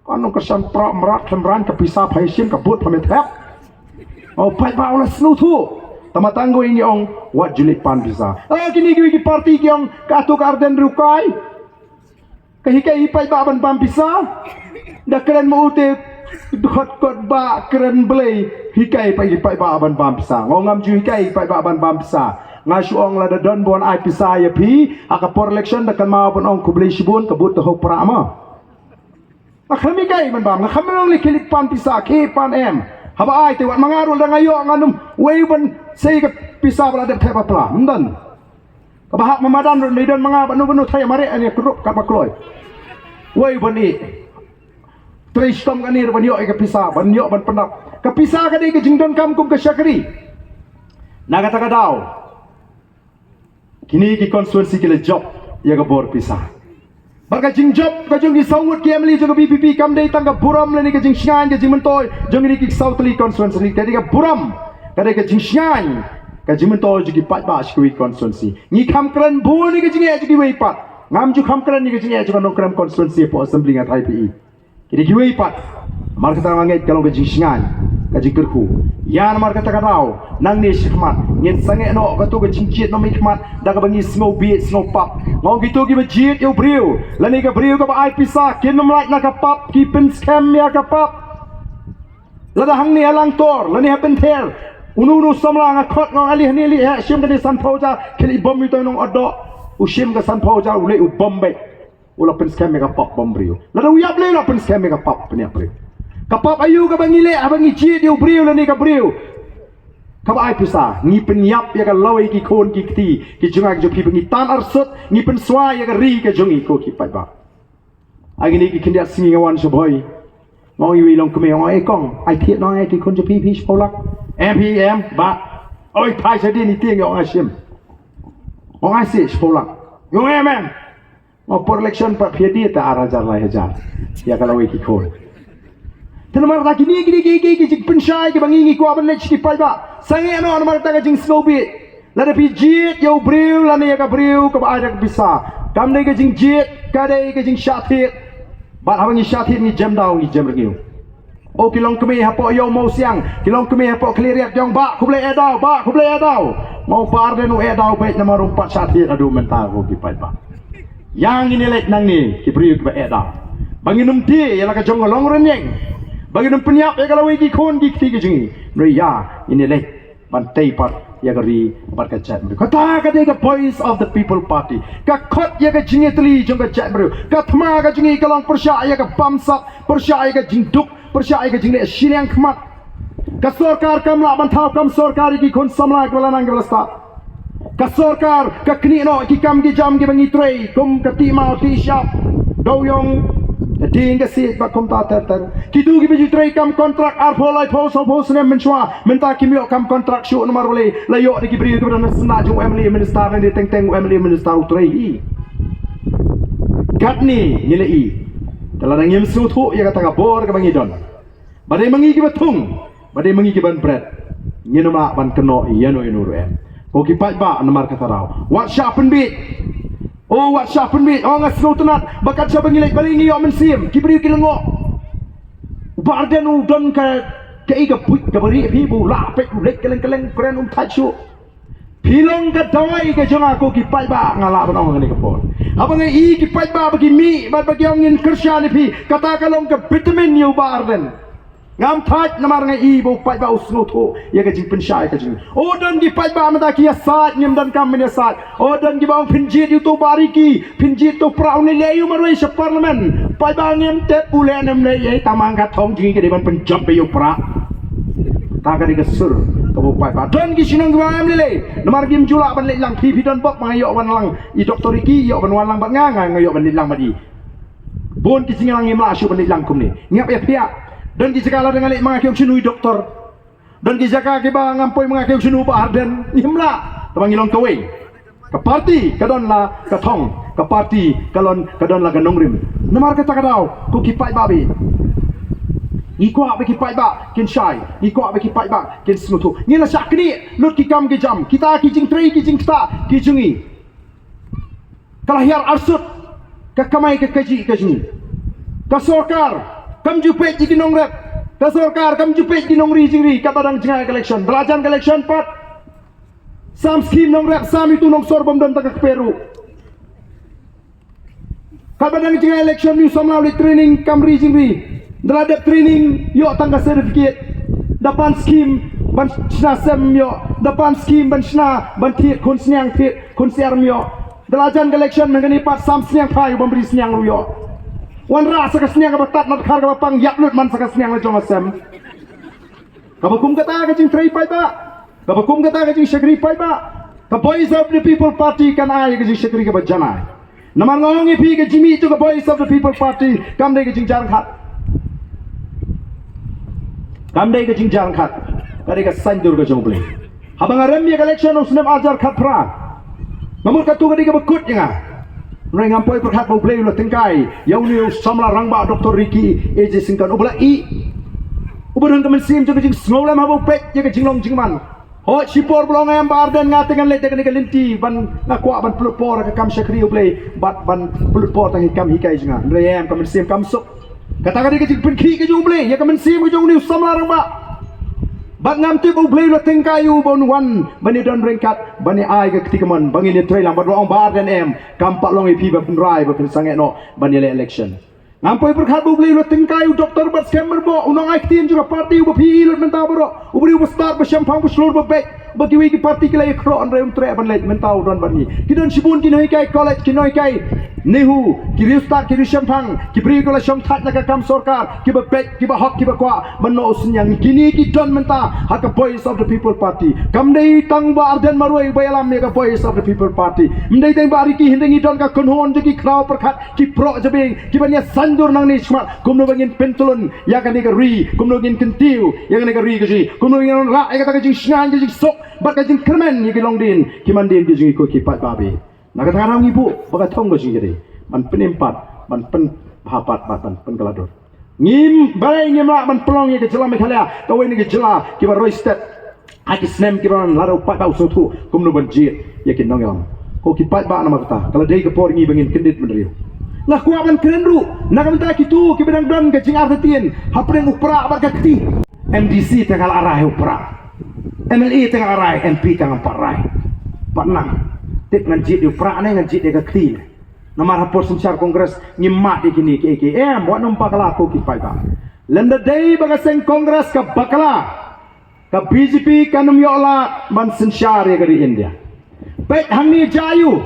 Ka nongkyrshan prah mrad khlem rang, ka pisa pha ïashim, ka vote pha ïathep. O paidbah u la sngewthuh. Tama tang ko ïa ngi ong wat ju leit pan pisa. O kine ki, ki party ki ong ka atu ka Ardent riewkai. Ka hikai i paidbah ban bam pisa. Da kren ma u te dkhot kot ba kren blei. Hikai pa i paidbah ban bam pisa. Nga ong ngam ju hikai i paidbah ban bam pisa. Nga shu ong lada don ba wan ai pisa ïa phi ha ka por election, da kynmaw ban ong khublei shibun, ka vote te hok prah ma. Nga khlem hikai ban bam, nga khlem ong lei khie leit pan pisa, khie pan em. Haba ai te wat ma nga ruh lada nga ïoh ngan ym wei ban sei ka pisa ba la dep thep ha pla. Ym don. Kaba hap ma madan ruh, ngi don ma nga bad no bad no, tharai mareh ane krup katba kloi. Wei ban ïeh. Trei shitom kane ruh ban ïoh ïa ka pisa, ban ïoh ban pyndap. Ka pisa ka dei ka jingdonkam kum ka shakri. Na kata ka daw kine ki constituency ki la jop ïa ka bor pisa. Bad ka jingjop ka jong ki saw ngut ki M L A jong ka V P P kam dei tang ka burom lane ka jingshngaiñ, ka jingmyntoi jong kine ki saw tylli constituency, ka dei ka burom, ka dei ka jingshngaiñ, ka jingmyntoi jong ki paidbah sha kiwei constituency. Ngi kham kren bun ïa ka jingeh jong kiwei pat. Ngam ju kham kren ïa ka jingeh jong ka Nongkrem constituency hapoh assembly, nga tharai phi i. Ki dei kiwei pat. Namar kata nga ngeit ka long ka jingshngaiñ, ka jingkyrkhu. Ïa namar kata ka daw nangne shakhmat ngin sangeh noh kato ka jingjied na mihkhmat da kaba ngi sngew bieit sngew pap. Nga ong kito kiba jied ïa u briew lane ka briew kaba ai pisa, kin ym lait na ka pap, ki pynskhem ïa ka pap. Lada hangne ha Langtor lane ha Pynther, uno uno samla nga khot, nga ong ale hangne lei, eh, shim kane sanphew hajar, khie leit bom ïa uto u nongohdoh. U shim ka sanphew hajar, u leit u bom beit. U la pynskhem ïa ka pap bymbriew. Lada u ïap lei u la pynskhem ïa ka pap pynïap briew. Ka pap aïu kaba ngi leh haba ngi jied ïa u briew lane ka briew? Kaba ai pisa, ngi pynïap ïa ka lawei ki khun ki kti ki jong nga ki jong phi ba ngi tan arsut, ngi pynswa ïa ka ri ka jong ngi ko ki paidbah. Ai ngi ni ki khyndiat sngi nga wan sha Bhoi. Nga ong ïa i longkmie, nga ong, "E kong, ai thied noh ïa ki khun jong phi, phi shiphew lak." "Em phi em, bah." "Oi, phai sha dien i tieng," nga ong, "ai shim." Nga ong, "Ai shi shiphew lak." Nga ong, "Em em." Nga ong, "Por election pat phi die ta ar hajar lai hajar ïa ka lawei ki khun." Te namar ta kine kine ki ki ki jingpynshai kiba ngi ngi kwah ban leit sha ki paidbah. Sangeh noh namar ta ka jingsngewbha. Lada phi jied ïa u briew lane ïa ka briew kaba ai da ka pisa, kam dei ka jingjied, ka dei ka jingshah thied. Bad haba ngi shah thied ngi jem daw, ngi jem rngiew. O ki longkmie hapoh Ïew Mawsiang, ki longkmie hapoh Khliehriat ki ong, "Bah khublei eh daw, bah khublei eh daw." Nga ong, "Bah Ardent u eh daw beit namar um pat shah thied haduh mynta ko ki paidbah." Ïa ngin ïaleit nangne ki briew kiba eh daw, ba ngin ym die ïa la ka jong ka longrynïeng, ba ngin ym pynïap ïa ka lawei ki khun ki kti ki jong ngi. Hynrei ïa ngin ïaleit ban tei pat ïa ka ri bad ka jaitbynriew. Kata ka dei ka Voice of the People Party. Ka khot ïa ka jingïatylli jong ka jaitbynriew. Ka thma ka jong ngi ka long pyrshah ïa ka bamsap, pyrshah ïa ka jingduk, pyrshah ïa ka jingleh shiliang khmat. Ka sorkar kam lah ban thaw kam sorkar ïa ki khun samla kiba la nang kiba la stad. Ka sorkar ka knieh noh ki kam ki jam kiba ngi trei kum ka tih maw tih shyiap, dewïong, ka dieng ka siej bad kumta ter ter. Kitu kiba ju trei kam kontrak arphew laiphew sawphew snem mynshuwa, mynta kim ïoh kam kontrak shuh namar balei? La ïoh da ki briew kiba don ha syndah jong u M L A minister, lane teng teng u M L A minister u trei hi. Katne ngi la i, te lada ngim sngewthuh ïa kata ka bor kaba ngi don, ba dei ma ngi kiba thung, ba dei ma ngi kiban bret, ngin ym lah ban kynnoh ïano ïano ruh em. Ko ki paidbah, namar kata daw wat shah pynbiej. O wat shah pynbiej. O nga sngewtynnat ba kat shaba ngi leit balei ngi ïoh mynsiem, ki briew ki lyngngoh. U Bah Ardent u don ka, kaei ka buit kaba rieh phi ba u lah peit u leit kylleng kylleng, u kren um thait shuh. Phi long ka dawai ka jong nga ko ki paidbah, nga lah ban ong ha kane ka por. Haba nga i ki paidbah ba ki mih bad ba ki ong ngin kyrshan ïa phi, kata ka long ka vitamin ïa u Bah Ardent. Ngam thait namar nga i ba u paidbah u sngewthuh ïa ka jingpynshai ka jong ngi. O don ki paidbah mynta ki ïasaid, ngim donkam ban ïasaid. O don kiba ong phin jied ïa uto u Bah Ricky, phin jied uto u Prah, une leh ïa u marwei sha parliament. Paidbah ngim tip u leh ne ym leh ïa i, tang ma ka thong jong ngi ka dei ban pynjop ïa u Prah. Ta ka dei ka sur kaba u paidbah. Don ki shnong kiba ong em lei lei namar kim ju lah ban leit lang. Phi phi don bok ba nga ïoh wan lang, i Doktor Ricky ïoh ban wan lang bad nga, nga ïoh ban leit lang bad i. Bun ki jingïalang ngim lah shuh ban leit lang kumne. Ngi hap ïaphiah. Don ki jaka lada nga leit ma nga ki ong shano i doktor. Don ki jaka kiba ngam poi ma nga ki ong shano u Bah Ardent. Ngim lah. Tangba ngi long kawei. Ka party ka don la ka thong, ka party ka lon, ka don la ka nongrim. Namar kata ka daw ko ki paidbah, ngi kwah ba ki paidbah kin shai, ngi kwah ba ki paidbah kin sngewthuh. Ngi la shah knieh lut ki kam ki jam, kita ki jingtrei ki jingktah ki jong ngi. Ka la hiar arsut ka kamai ka kajih ka jong ngi. Ka sorkar kam ju peit ïa ki nongrep. Ka sorkar kam ju peit ïa ki nongri jingri katba dang jngai ka election. Da la jan ka election pat, sam skim nongrep, sam itu nongsor bym don tang ka kper ruh. Katba dang jngai election, une u samla u leit training kam ri jingri. Da la dep training ïoh tang ka certificate. Da pan skim ban shna sem ïoh, da pan skim ban shna ban thied khun sniang, thied khun siar ym ïoh. Da la jan ka election mynta kane pat sam sniang phai, u bym ri sniang ruh ïoh. Wanrah sa ka sniang kaba tad na dkhar kaba pang, ïap lut man sa ka sniang la jong ka sem. Kaba kum kata ka jingtrei paidbah, kaba kum kata ka jingshakri paidbah, ka Voice of the People Party kan ai ka jingshakri kaba janai. Namar nga ong ïa phi, ka jingmih jong ka Voice of the People Party kam dei ka jingjar khat. Kam dei ka jingjar khat. Ka dei ka saiñdur ka jong U Blei. Haba nga rem ïa ka election u snem arhajar khatphra, nga mut katu ka dei kaba kut ïa nga. Hynrei ngam poi pyrkhat ba U Blei u la tyngkai ïa une u samla rangbah Doktor Ricky A J Syngkon, uba la ïeh, uba don ka mynsiem jong ka jingsngewlem haba u peit ïa ka jinglong jingman. Hooid, shipor ba long em Bah Ardent, nga te ngan leit da kane ka lynti ban, nga kwah ban pynlut por ha ka kam shakri U Blei bad ban pynlut por tang ha ki kam hikai jong nga. Hynrei em, ka mynsiem kam suk. Kata ka dei ka jingpynkhih ka jong U Blei ïa ka mynsiem ka jong une u samla rangbah. Bad ngam tip U Blei u la tyngkai ïa u ban wan ban ïadon ryngkat ban ïa ai ka kti kamon ba ngin ïatrei lang bad ba ong Bah Ardent em, kam pat long ïa phi ba pynrai ba pynsangeh noh ban ïaleh election. Ngam poi pyrkhat ba U Blei u la tyngkai u Doktor Batskhem Myrboh, u nongai ktien jong ka party uba phi ïohi lut mynta baroh, u briew uba stad, ba shemphang, ba shlur, ba beit, Ba kiwei ki party ki la ïakhlad, hynrei um treh ban leit. Mynta u don bad ngi. Ki don shibun ki nonghikai college, ki nonghikai NEHU, ki riewstad, ki riewshemphang, ki briew ki la shongthait na ka kam sorkar, kiba beit, kiba hok, kiba kwah ban noh synñiang. Kine ki don mynta ha ka Voice of the People Party. Kam dei tang Bah Ardent marwei ba ïalam ïa ka Voice of the People Party. Ym dei tang Bah Ricky, hynrei ngi don ka kynhun jong ki khraw pyrkhat, ki proh jabieng, kiban ïa saiñdur nangne shakhmat kumno ba ngin pyntlun ïa kane ka ri, kumno ngin kyntiew ïa kane ka ri ka jong ngi, kumno ngin wanrah ïa kata ka jingshngaiñ, ka jingsuk bad ka jingkyrmen ïa ki longdien ki mandien ki jong ngi, ko ki paidbah. Na kata ka daw ngi buh ba ka thong ka jong ngi ka dei ban pynim pat, ban pynbha pat bad ban pynkylla dur. Ngim, balei ngim lah ban pynlong ïa ka jylla Meghalaya kawei na ki jylla kiba roi stet ha ki snem kiba wan, lada u paidbah u sngewthuh kumno ban jied ïa ki nongïalam? Ko ki paidbah, namar kata ka la dei ka por ngi ba ngin kyndit bynriew. Nga kwah ban kren ruh na ka bynta kito kiba dang don ka jingartatien hapdeng u Prah bad ka kti. MDC te nga la rai ha u Prah, MLA te nga la rai, MP te ngam pat rai. Pat nang tip ngan jied ïa u Prah ne ngan jied ïa ka kti ne? Namar ha por synshar Congress ngim mad ïa kine kiei kiei. Em, wat nym bakla, ko ki paidbah. Lymda dei ba ka seng Congress ka bakla, ka BJP kan ym ïoh lad ban synshar ïa ka ri India. Peit hangne, jia aiu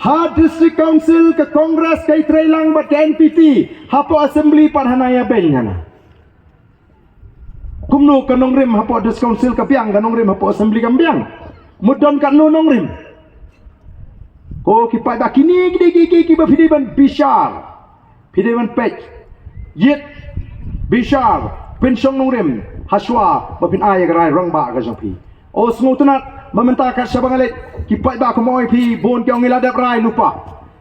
ha District Council ka Congress ka ïatrei lang bad ka NPP, hapoh Assembly pat hana ïa beiñ hana. Kumno ka nongrim hapoh District Council ka biang, ka nongrim hapoh Assembly kam biang? Mut don katno nongrim? Ko ki paidbah, kine ki dei ki, ki, kiba phi dei ban bishar, phi dei ban peit. Ïit, bishar, pynshong nongrim hashwa ba phin ai ïa ka rai rangbah ka jong phi. O, sngewtynnat ba mynta kat shaba nga leit, ki paidbah kum ong ïa phi bun ki ong ngi la dep rai lypa.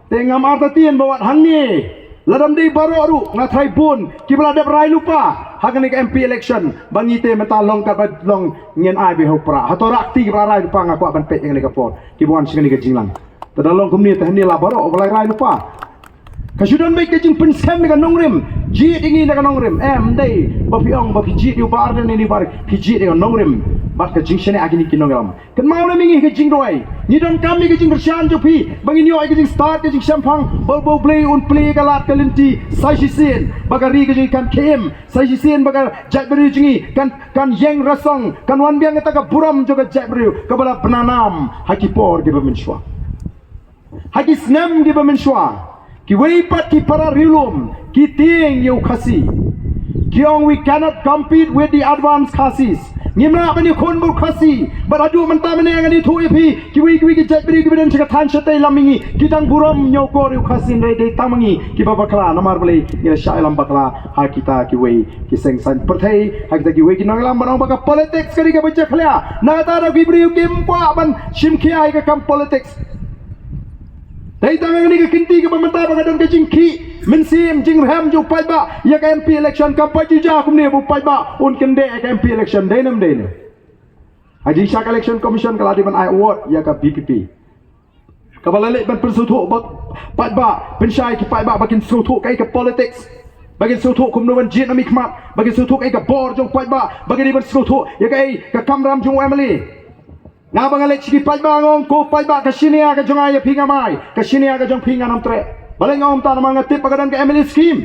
Te ngam artatien ba wat hangne, lada ym dei baroh ruh, nga tharai bun kiba la dep rai lypa ha kane ka MP election. Ba ngi te mynta long katba long, ngin ai beit ha u Prah. Hato rah kti kiba la rai lypa? Nga kwah ban peit ïa kane ka por, kiba wan sha kane ka jingïalang. Te da long kumne te hangne la baroh ba la rai lypa. Ka shu don beit ka jingpynskhem ïa ka nongrim. Jied ïa ngi na ka nongrim. Em, ym dei ba phi ong ba phi jied ïa u Bah Ardent ne ïa u Bah Ricky, phi jied ïa ka nongrim bad ka jingshaniah ha kine ki nongïalam. Kynmaw lem ïa ngi ha ka jingduwai. Ngi donkam ïa ka jingkyrshan jong phi ba ngin ïoh ïa ka jingstad, ka jingshemphang, ba, ba U Blei un plie ïa ka lad ka lynti sa shisien, ba ka ri ka jong ngi kan khie im, sa shisien ba ka jaitbynriew jong ngi kan, kan ïeng rasong, kan wan biang kata ka burom jong ka jaitbynriew kaba la bna nam ha ki por kiba mynshuwa. Ha ki snem kiba mynshuwa, kiwei pat ki para riewlum ki tieng ïa u Khasi. Ki ong, "We cannot compete with the advanced Khasis." Ngim lah ban ïakhun bad u Khasi. Bad haduh mynta mynne ngan ïathuh ïa phi, kiwei kiwei ki jaitbynriew kiba don sha ka thaiñ shatei lam ïa ngi, ki dang burom ñiewkor ïa u Khasi, hynrei dei tang ma ngi kiba bakla. Namar balei? Ngi la shah ïalam bakla ha kita kiwei ki seng saiñ pyrthei, ha kita kiwei ki nongïalam, ban ong ba ka politics ka dei kaba jakhlia. Na kata daw ki briew kim kwah ban shim khia ïa ka kam politics. Dei tang ha kane ka kynti kaba mynta ba ka don ka jingkhih mynsiem, jingrhem jong u paidbah ïa ka MP election. Kam pat ju jia kumne ba u paidbah un kyndit ïa ka MP election. Dei ne ym dei ne? Ha jingshah ka Election Commission ka la dei ban ai award ïa ka VPP, kaba la leit ban pynsngewthuh bad paidbah, pynshai ki paidbah ba kin sngewthuh kaei ka politics, ba kin sngewthuh kumno ban jied na mihkhmat, ba kin sngewthuh kaei ka bor jong u paidbah, ba kin dei ban sngewthuh ïa kaei ka kamram jong u MLA. Nga ba nga leit sha ki paidbah nga ong, "Ko paidbah, ka shaniah ka jong nga ïa phi ngam ai, ka shaniah ka jong phi ngan ym treh." Balei nga ong kumta? Namar nga tip ba ka don ka MLA scheme.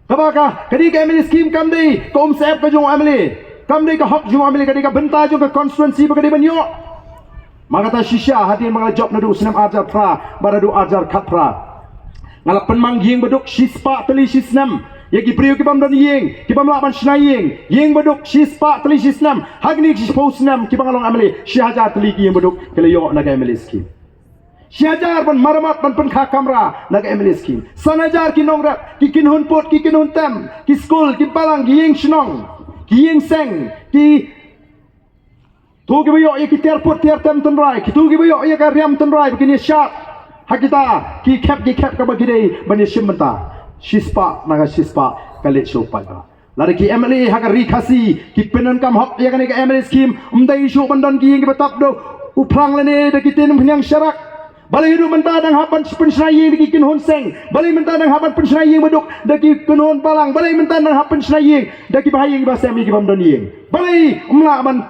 Kaba ka, ka dei ka MLA scheme, kam dei ka umsyep ka jong u MLA, kam dei ka hok jong u MLA, ka dei ka bynta jong ka constituency ba ka dei ban ïoh. Ma kata shisha hadien ba nga la jop naduh u snem ar hajar phra bad naduh ar hajar khatphra, nga la pynmang ïing baduk shispah tylli shi snem ïa ki briew ki bym don ïing, ki bym lah ban shna ïing. Ïing baduk shispah tylli shi snem. Ha kine ki shiphew snem kiba nga long MLA, shi hajar tylli ki ïing baduk ki la ïoh na ka MLA scheme. Shi hajar ban maramat, ban pynkha kamra na ka MLA scheme. San hajar ki nongrep, ki kynhun pud, ki kynhun tem, ki skul, ki balang, ki ïing shnong, ki ïing seng, ki to kiba ïoh ïa ki tiar pud tiar tem tynrai, kito kiba ïoh ïa ka riam tynrai ba kin ïa shad ha kita ki khep ki khep kaba ki dei ban ïa shim bynta. Shispah na ka shispah ka leit sha u paidbah. Lada ki MLA ha ka ri Khasi ki pyndonkam hok ïa kane ka MLA scheme, ym dei shuh ban don ki ïing kiba tap da u phrang lane da ki tin umphniang sharak. Balei haduh mynta dang hap ban pynshna ïing da ki kynhun seng? Balei mynta dang hap ban pynshna ïing baduk da ki kynhun balang? Balei mynta dang hap pynshna ïing da ki bahaïing basem ïa ki bym don ïing? Balei ym lah ban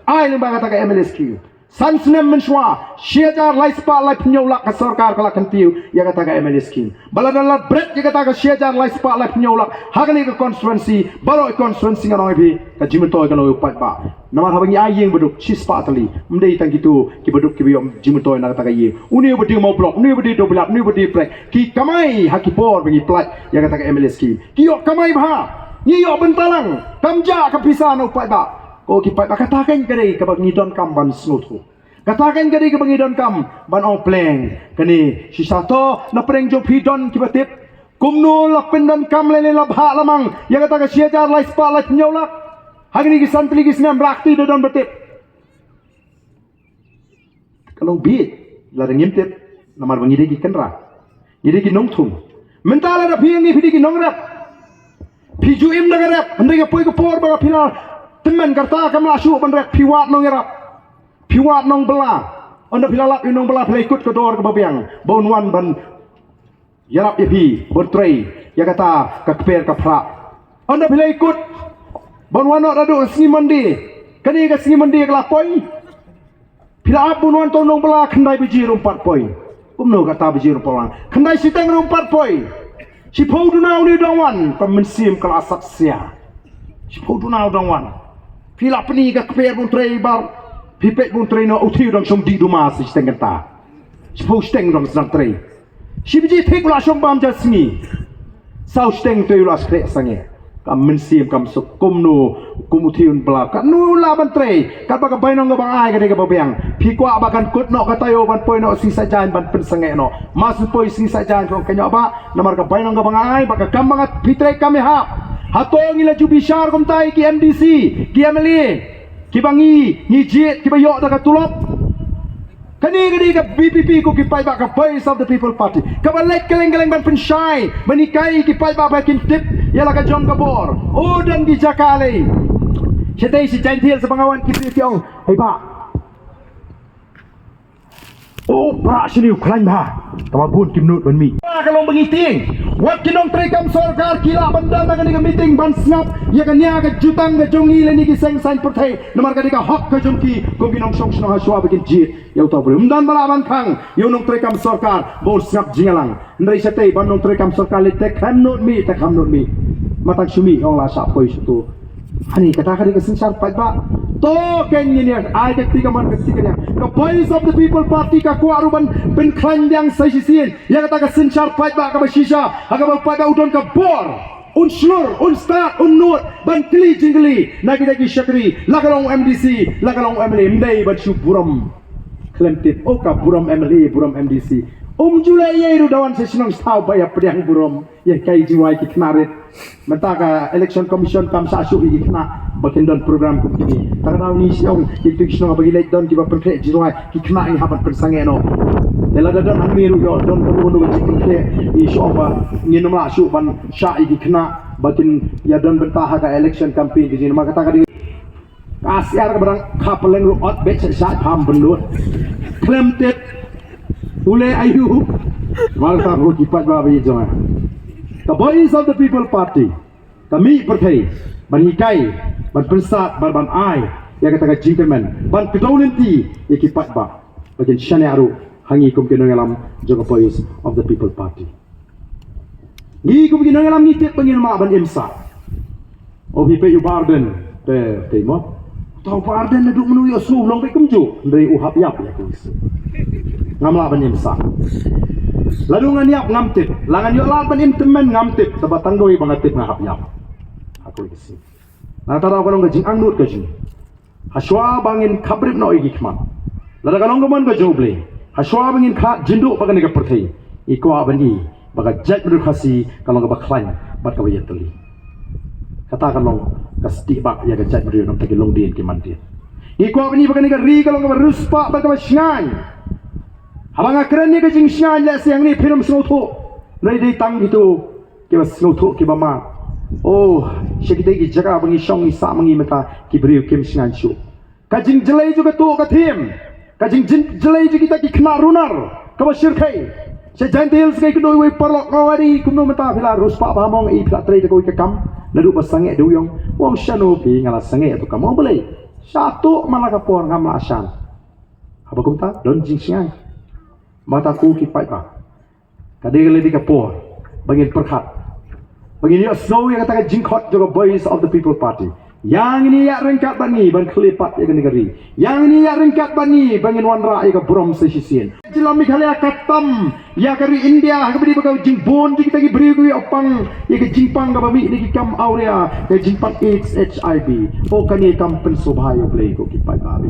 ai lyngba kata ka MLA scheme? San snem mynshuwa, shi hajar lai spah lai phew lak ka sorkar ka la kyntiew ïa kata ka M L A scheme. Ba la don la bret ïa kata ka shi hajar lai spah lai phew lak ha kane ka constituency, baroh constituency ngan ong ïa phi, ka jingmyntoi ka long ïa u paidbah. Namar haba ngi ai ïing baduk shi spah tylli, ym dei tang kito ki baduk kiba ïoh jingmyntoi na kata ka ïing. Une uba dei maw block, une uba dei dewbilat, une uba dei prek, ki kamai ha ki por ba ngi pynlait ïa kata ka M L A scheme. Ki ïoh kamai bha, ngi ïoh bynta lang, kam jah ka pisa na u paidbah. Ko ki paidbah, kata kan ka dei kaba ngi donkam ban sngewthuh. Kata kan ka dei kaba ngi donkam ban ong pleng. Kane shisha to na pdeng jong phi don kiba tip. Kumno la pyndonkam lane la bha la mang ïa kata ka shi hajar lai spah lai phew lak. Ha kine ki san tylli ki snem, rakti da don ba tip. Ka long bit, lada ngim tip, namar ba ngi dei ki kynrad, ngi dei ki nongthung. Mynta lada phi ngi phi dei ki nongrep, phi ju im da ka rep, hynrei ka poi ka por ba ka phi la tymmen, ka rta kam lah shuh ban rep, phi wad nongïarap, phi wad nongbylla. Ynda phi la lap ïa u nongbylla, phi la ïakut ka dor kaba biang ba un wan ban ïarap ïa phi, ban trei ïa kata ka kper ka phrah. Ynda phi la ïakut ban wan noh naduh sngi Monday, kane ka sngi Monday ka la poi, phi la ap ban wan, to u nongbylla, khyndai baje ruh ym pat poi. Kumno kata baje ruh ym pat wan? Khyndai shiteng ruh ym pat poi. Shiphew duna une u dang wan, ka mynsiem ka la sat sia. Shiphew duna u dang wan. Phi la pyni ka kper ban trei, ba phi peit ban trei noh, u Thiu u dang shong dih duma shi shiteng kynta. Shiphew shiteng u dang sdang trei. Shi baje thik u la shong bam ja sngi. Saw shiteng te u la skhreh sangeh. Ka mynsiem kam suk. Kumno, kum u Thiu un bla, katno lah ban trei? Katba ka bainong kaba nga ai ka dei kaba biang. Phi kwah ba kan kut noh ka taïew ban poi noh sngi Saitjaiñ ban pynsangeh noh? Mas poi sngi Saitjaiñ, ko ka ñiah ba, namar ka bainong kaba nga ai, ba ka kam ba nga, phi trei kam ïahap. Hato ngi la ju bishar kumta ïa ki M D C, ki M L A, kiba ngi, ngi jied, kiba ïoh da ka tulop? Kane ka dei ka V P P, ko ki paidbah, ka Voice of the People Party, kaba leit kylleng kylleng ban pynshai, ban hikai ki paidbah ba kin tip ïa la ka jong ka bor. O, don ki jaka lei. Shatei shi Jaintia sa ba nga wan, ki briew ki ong, "Hei bah, o, prah shini u khlaiñ bha." Tangba bun kim nud ban mih. Ka long ba ngi tieng. Wat ki nongtrei kam sorkar ki lah ban don ha kane ka meeting ban sngap ïa kane ka jutang ka jong ngi lane ki seng saiñ pyrthei. Namar ka dei ka hok ka jong ki kum ki nongshong shnong ha shuwa ba kin jied ïa uta u briew. Ym don ba lah ban khang ïa u nongtrei kam sorkar ba un sngap jingïalang. Hynrei shatei ba u nongtrei kam sorkar leit te kham nud mih, te kham nud mih. Matang shu mih ong la shah poi shuh to. Hani kata ka dei ka synshar paidbah. To kein ngin ïa ai ka kti kamon ka kti kynñiang. Ka Voice of the People Party ka kwah ruh ban pynkhlaiñ biang sa shisien ïa kata ka synshar paidbah kaba shisha ha kaba u paidbah u don ka bor. Un shlur, un stad, un nud ban kylli jingkylli na kita ki shakri, la ka long M D C, la ka long M L A, ym dei ban shu burom. Khlem tip, o ka burom M L A, burom M D C. Um ju leh ei ei ruh da wan sha shnong sha thaw ba ïa pdiang burom, ïa kai jingwai ki khynnah rit. Mynta ka Election Commission kam shah shuh ïa ki khynnah ba kin don program kum kine. Tang da uni shnong, ïa ki shnong ba ki leit don kiba pynkhreh jingwai, ki khynnah ngi hap ban pynsangeh noh. Te lada don hangne ruh ïoh don ka ruh ka jingpynkhreh, i shu ong ba ngin ym lah shuh ban shah ïa ki khynnah ba kin ïa don bynta ha ka election campaign ka jingma kata ka dei. Ka siar ka barang ka pyleng ruh ot beit sha sha pham bynnud. Khlem tip u leh aïu. Mar ta ruh ki paidbah ba ïa jong. Ka Voice of the People Party ka mih pyrthei ban hikai, ban pynsad, ban, ban ai ïa kata ka jingkyrmen, ban kdew lynti ïa ki paidbah ba kin shaniah ruh ha ngi kum ki nongïalam jong ka Voice of the People Party. Ngi kum ki nongïalam ngi tip ba ngin ym lah ban im sah. O phi peit u Bah Ardent te, te mo. Uta u Bah Ardent naduh mynno u ïohsngew u long beit kumjuh, hynrei u hap ïap ïa ka. Ngam lah ban im sah. Lada ngan ïap ngam tip, la ngan ïoh lad ban im tymmen ngam tip, tangba tang dei ba nga tip nga hap ïap. Ha ka sien. Nangta ruh ka long ka jingangnud ka jong ngi. Hashwa ba ngin khaprip noh ïa ki khmat, lada ka long ka mon ka jong U Blei, hashwa ba ngin khlad jingduh bad kane ka pyrthei, ngi kwah ban i ba ka jaitbynriew Khasi ka long kaba khlaiñ bad kaba ïatylli. Kata ka long ka stieh bah ïa ka jaitbynriew na bynta ki longdien ki mandien. Ngi kwah ban i ba kane ka ri ka long kaba riewspah bad kaba shngaiñ. Haba nga kren ïa ka jingshngaiñ, lehse hangne phin ym sngewthuh, hynrei dei tang kito kiba sngewthuh kiba mad. Oh, sha kita ki jaka ba ngi shong ngi sah ma ngi mynta, ki briew kim shngaiñ shuh. Ka jingjlei jong katu ka thim, ka jingjlei jong kita ki khynnah runar kaba shyrkhei. Sha Jaintia Hills ka kynduh iwei i paralok, nga ong, "Adi, kumno mynta phi la riewspah bha mo, nga i phi la trei da kawei ka kam naduh ba sangeh da u ïong?" U ong, "Shano phi, nga la sangeh ïa utu u kam." U ong, "Balei? Sha tu man la ka por ngam lah shan." Haba kumta don jingshngaiñ. Mata ko ki paidbah, ka dei ka lei ka por ba ngin pyrkhat, ba ngin ïohsngew ïa kata ka jingkhot jong ka Voice of the People Party. Ïa ngin ïa ryngkat bad ngi ban khleh pat ïa kane ka ri. Ïa ngin ïa ryngkat bad ngi ba ngin wanrah ïa ka burom sa shisien. Jylla Meghalaya ka tam ïa ka ri India ha kaba dei ba ka jingbun jong kita ki briew ki ïoh pang ïa ka jingpang kaba mih na ki kam awria, ka jingpang AIDS, HIV. O kane kam pynsngewbha ïa U Blei ko ki paidbah.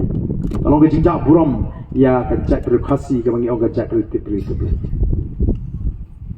Ka long ka jingjah burom ïa ka jaitbynriew Khasi kaba ngi ong ka jaitbynriew tip briew tip Blei.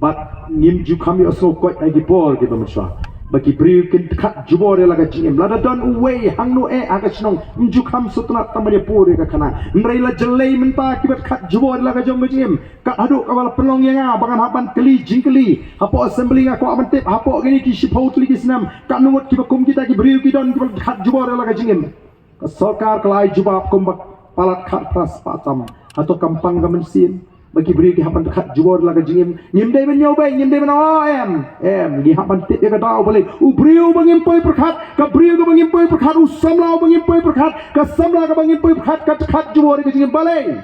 Bad ngim ju kham ïohsngew koit ha ki por kiba mynshuwa ba ki briew kin khat jubor ïa la ka jingim. Lada don uwei hangno eh ha ka shnong, ym ju kham sngewtynnat tang ban ïa pur ïa ka khana. Hynrei la jyllei mynta kiba khat jubor ïa la ka jong ka jingim. Kat haduh kaba la pynlong ïa nga ba ngan hap ban kylli jingkylli hapoh assembly, nga kwah ban tip hapoh kine ki shiphew tylli ki snem katno ngut kiba kum kita ki briew ki don kiba khat jubor ïa la ka jingim. Ka sorkar ka la ai jubab kumba palat khatphra spah tam. Hato kam pang ka mynsiem ba ki briew ki hap ban khat jubor ïa la ka jingim? Ngim dei ban ïoh beit, ngim dei ban, oh, em, em, ngi hap ban tip ïa ka daw balei. U briew ba ngim poi pyrkhat, ka briew kaba ngim poi pyrkhat, u samla uba ngim poi pyrkhat, ka samla kaba ngim poi pyrkhat, ka khat jubor ïa ka jingim balei?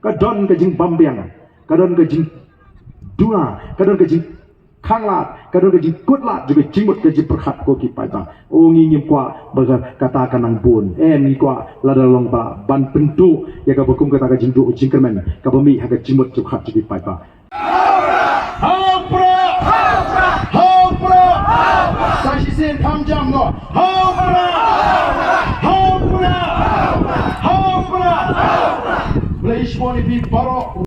Ka don ka jingbam biang, ka don ka jingduna, ka don ka jingkhanglad, ka don ka jingkutlad jong ka jingmut ka jingpyrkhat ko ki paidbah. O ngi ngim kwah ba ka, kata ka nang bun. Em, ngi kwah lada long ba ban pynduh ïa kaba kum kata ka jingduh jingkyrmen kaba mih ha ka jingmut jingpyrkhat jong ki paidbah. Ha u Prah! Ha u Prah! Sa shisien kham jam noh. Ha u Prah! Ha u Prah! Ha u Prah! Blei shibun ïa phi baroh.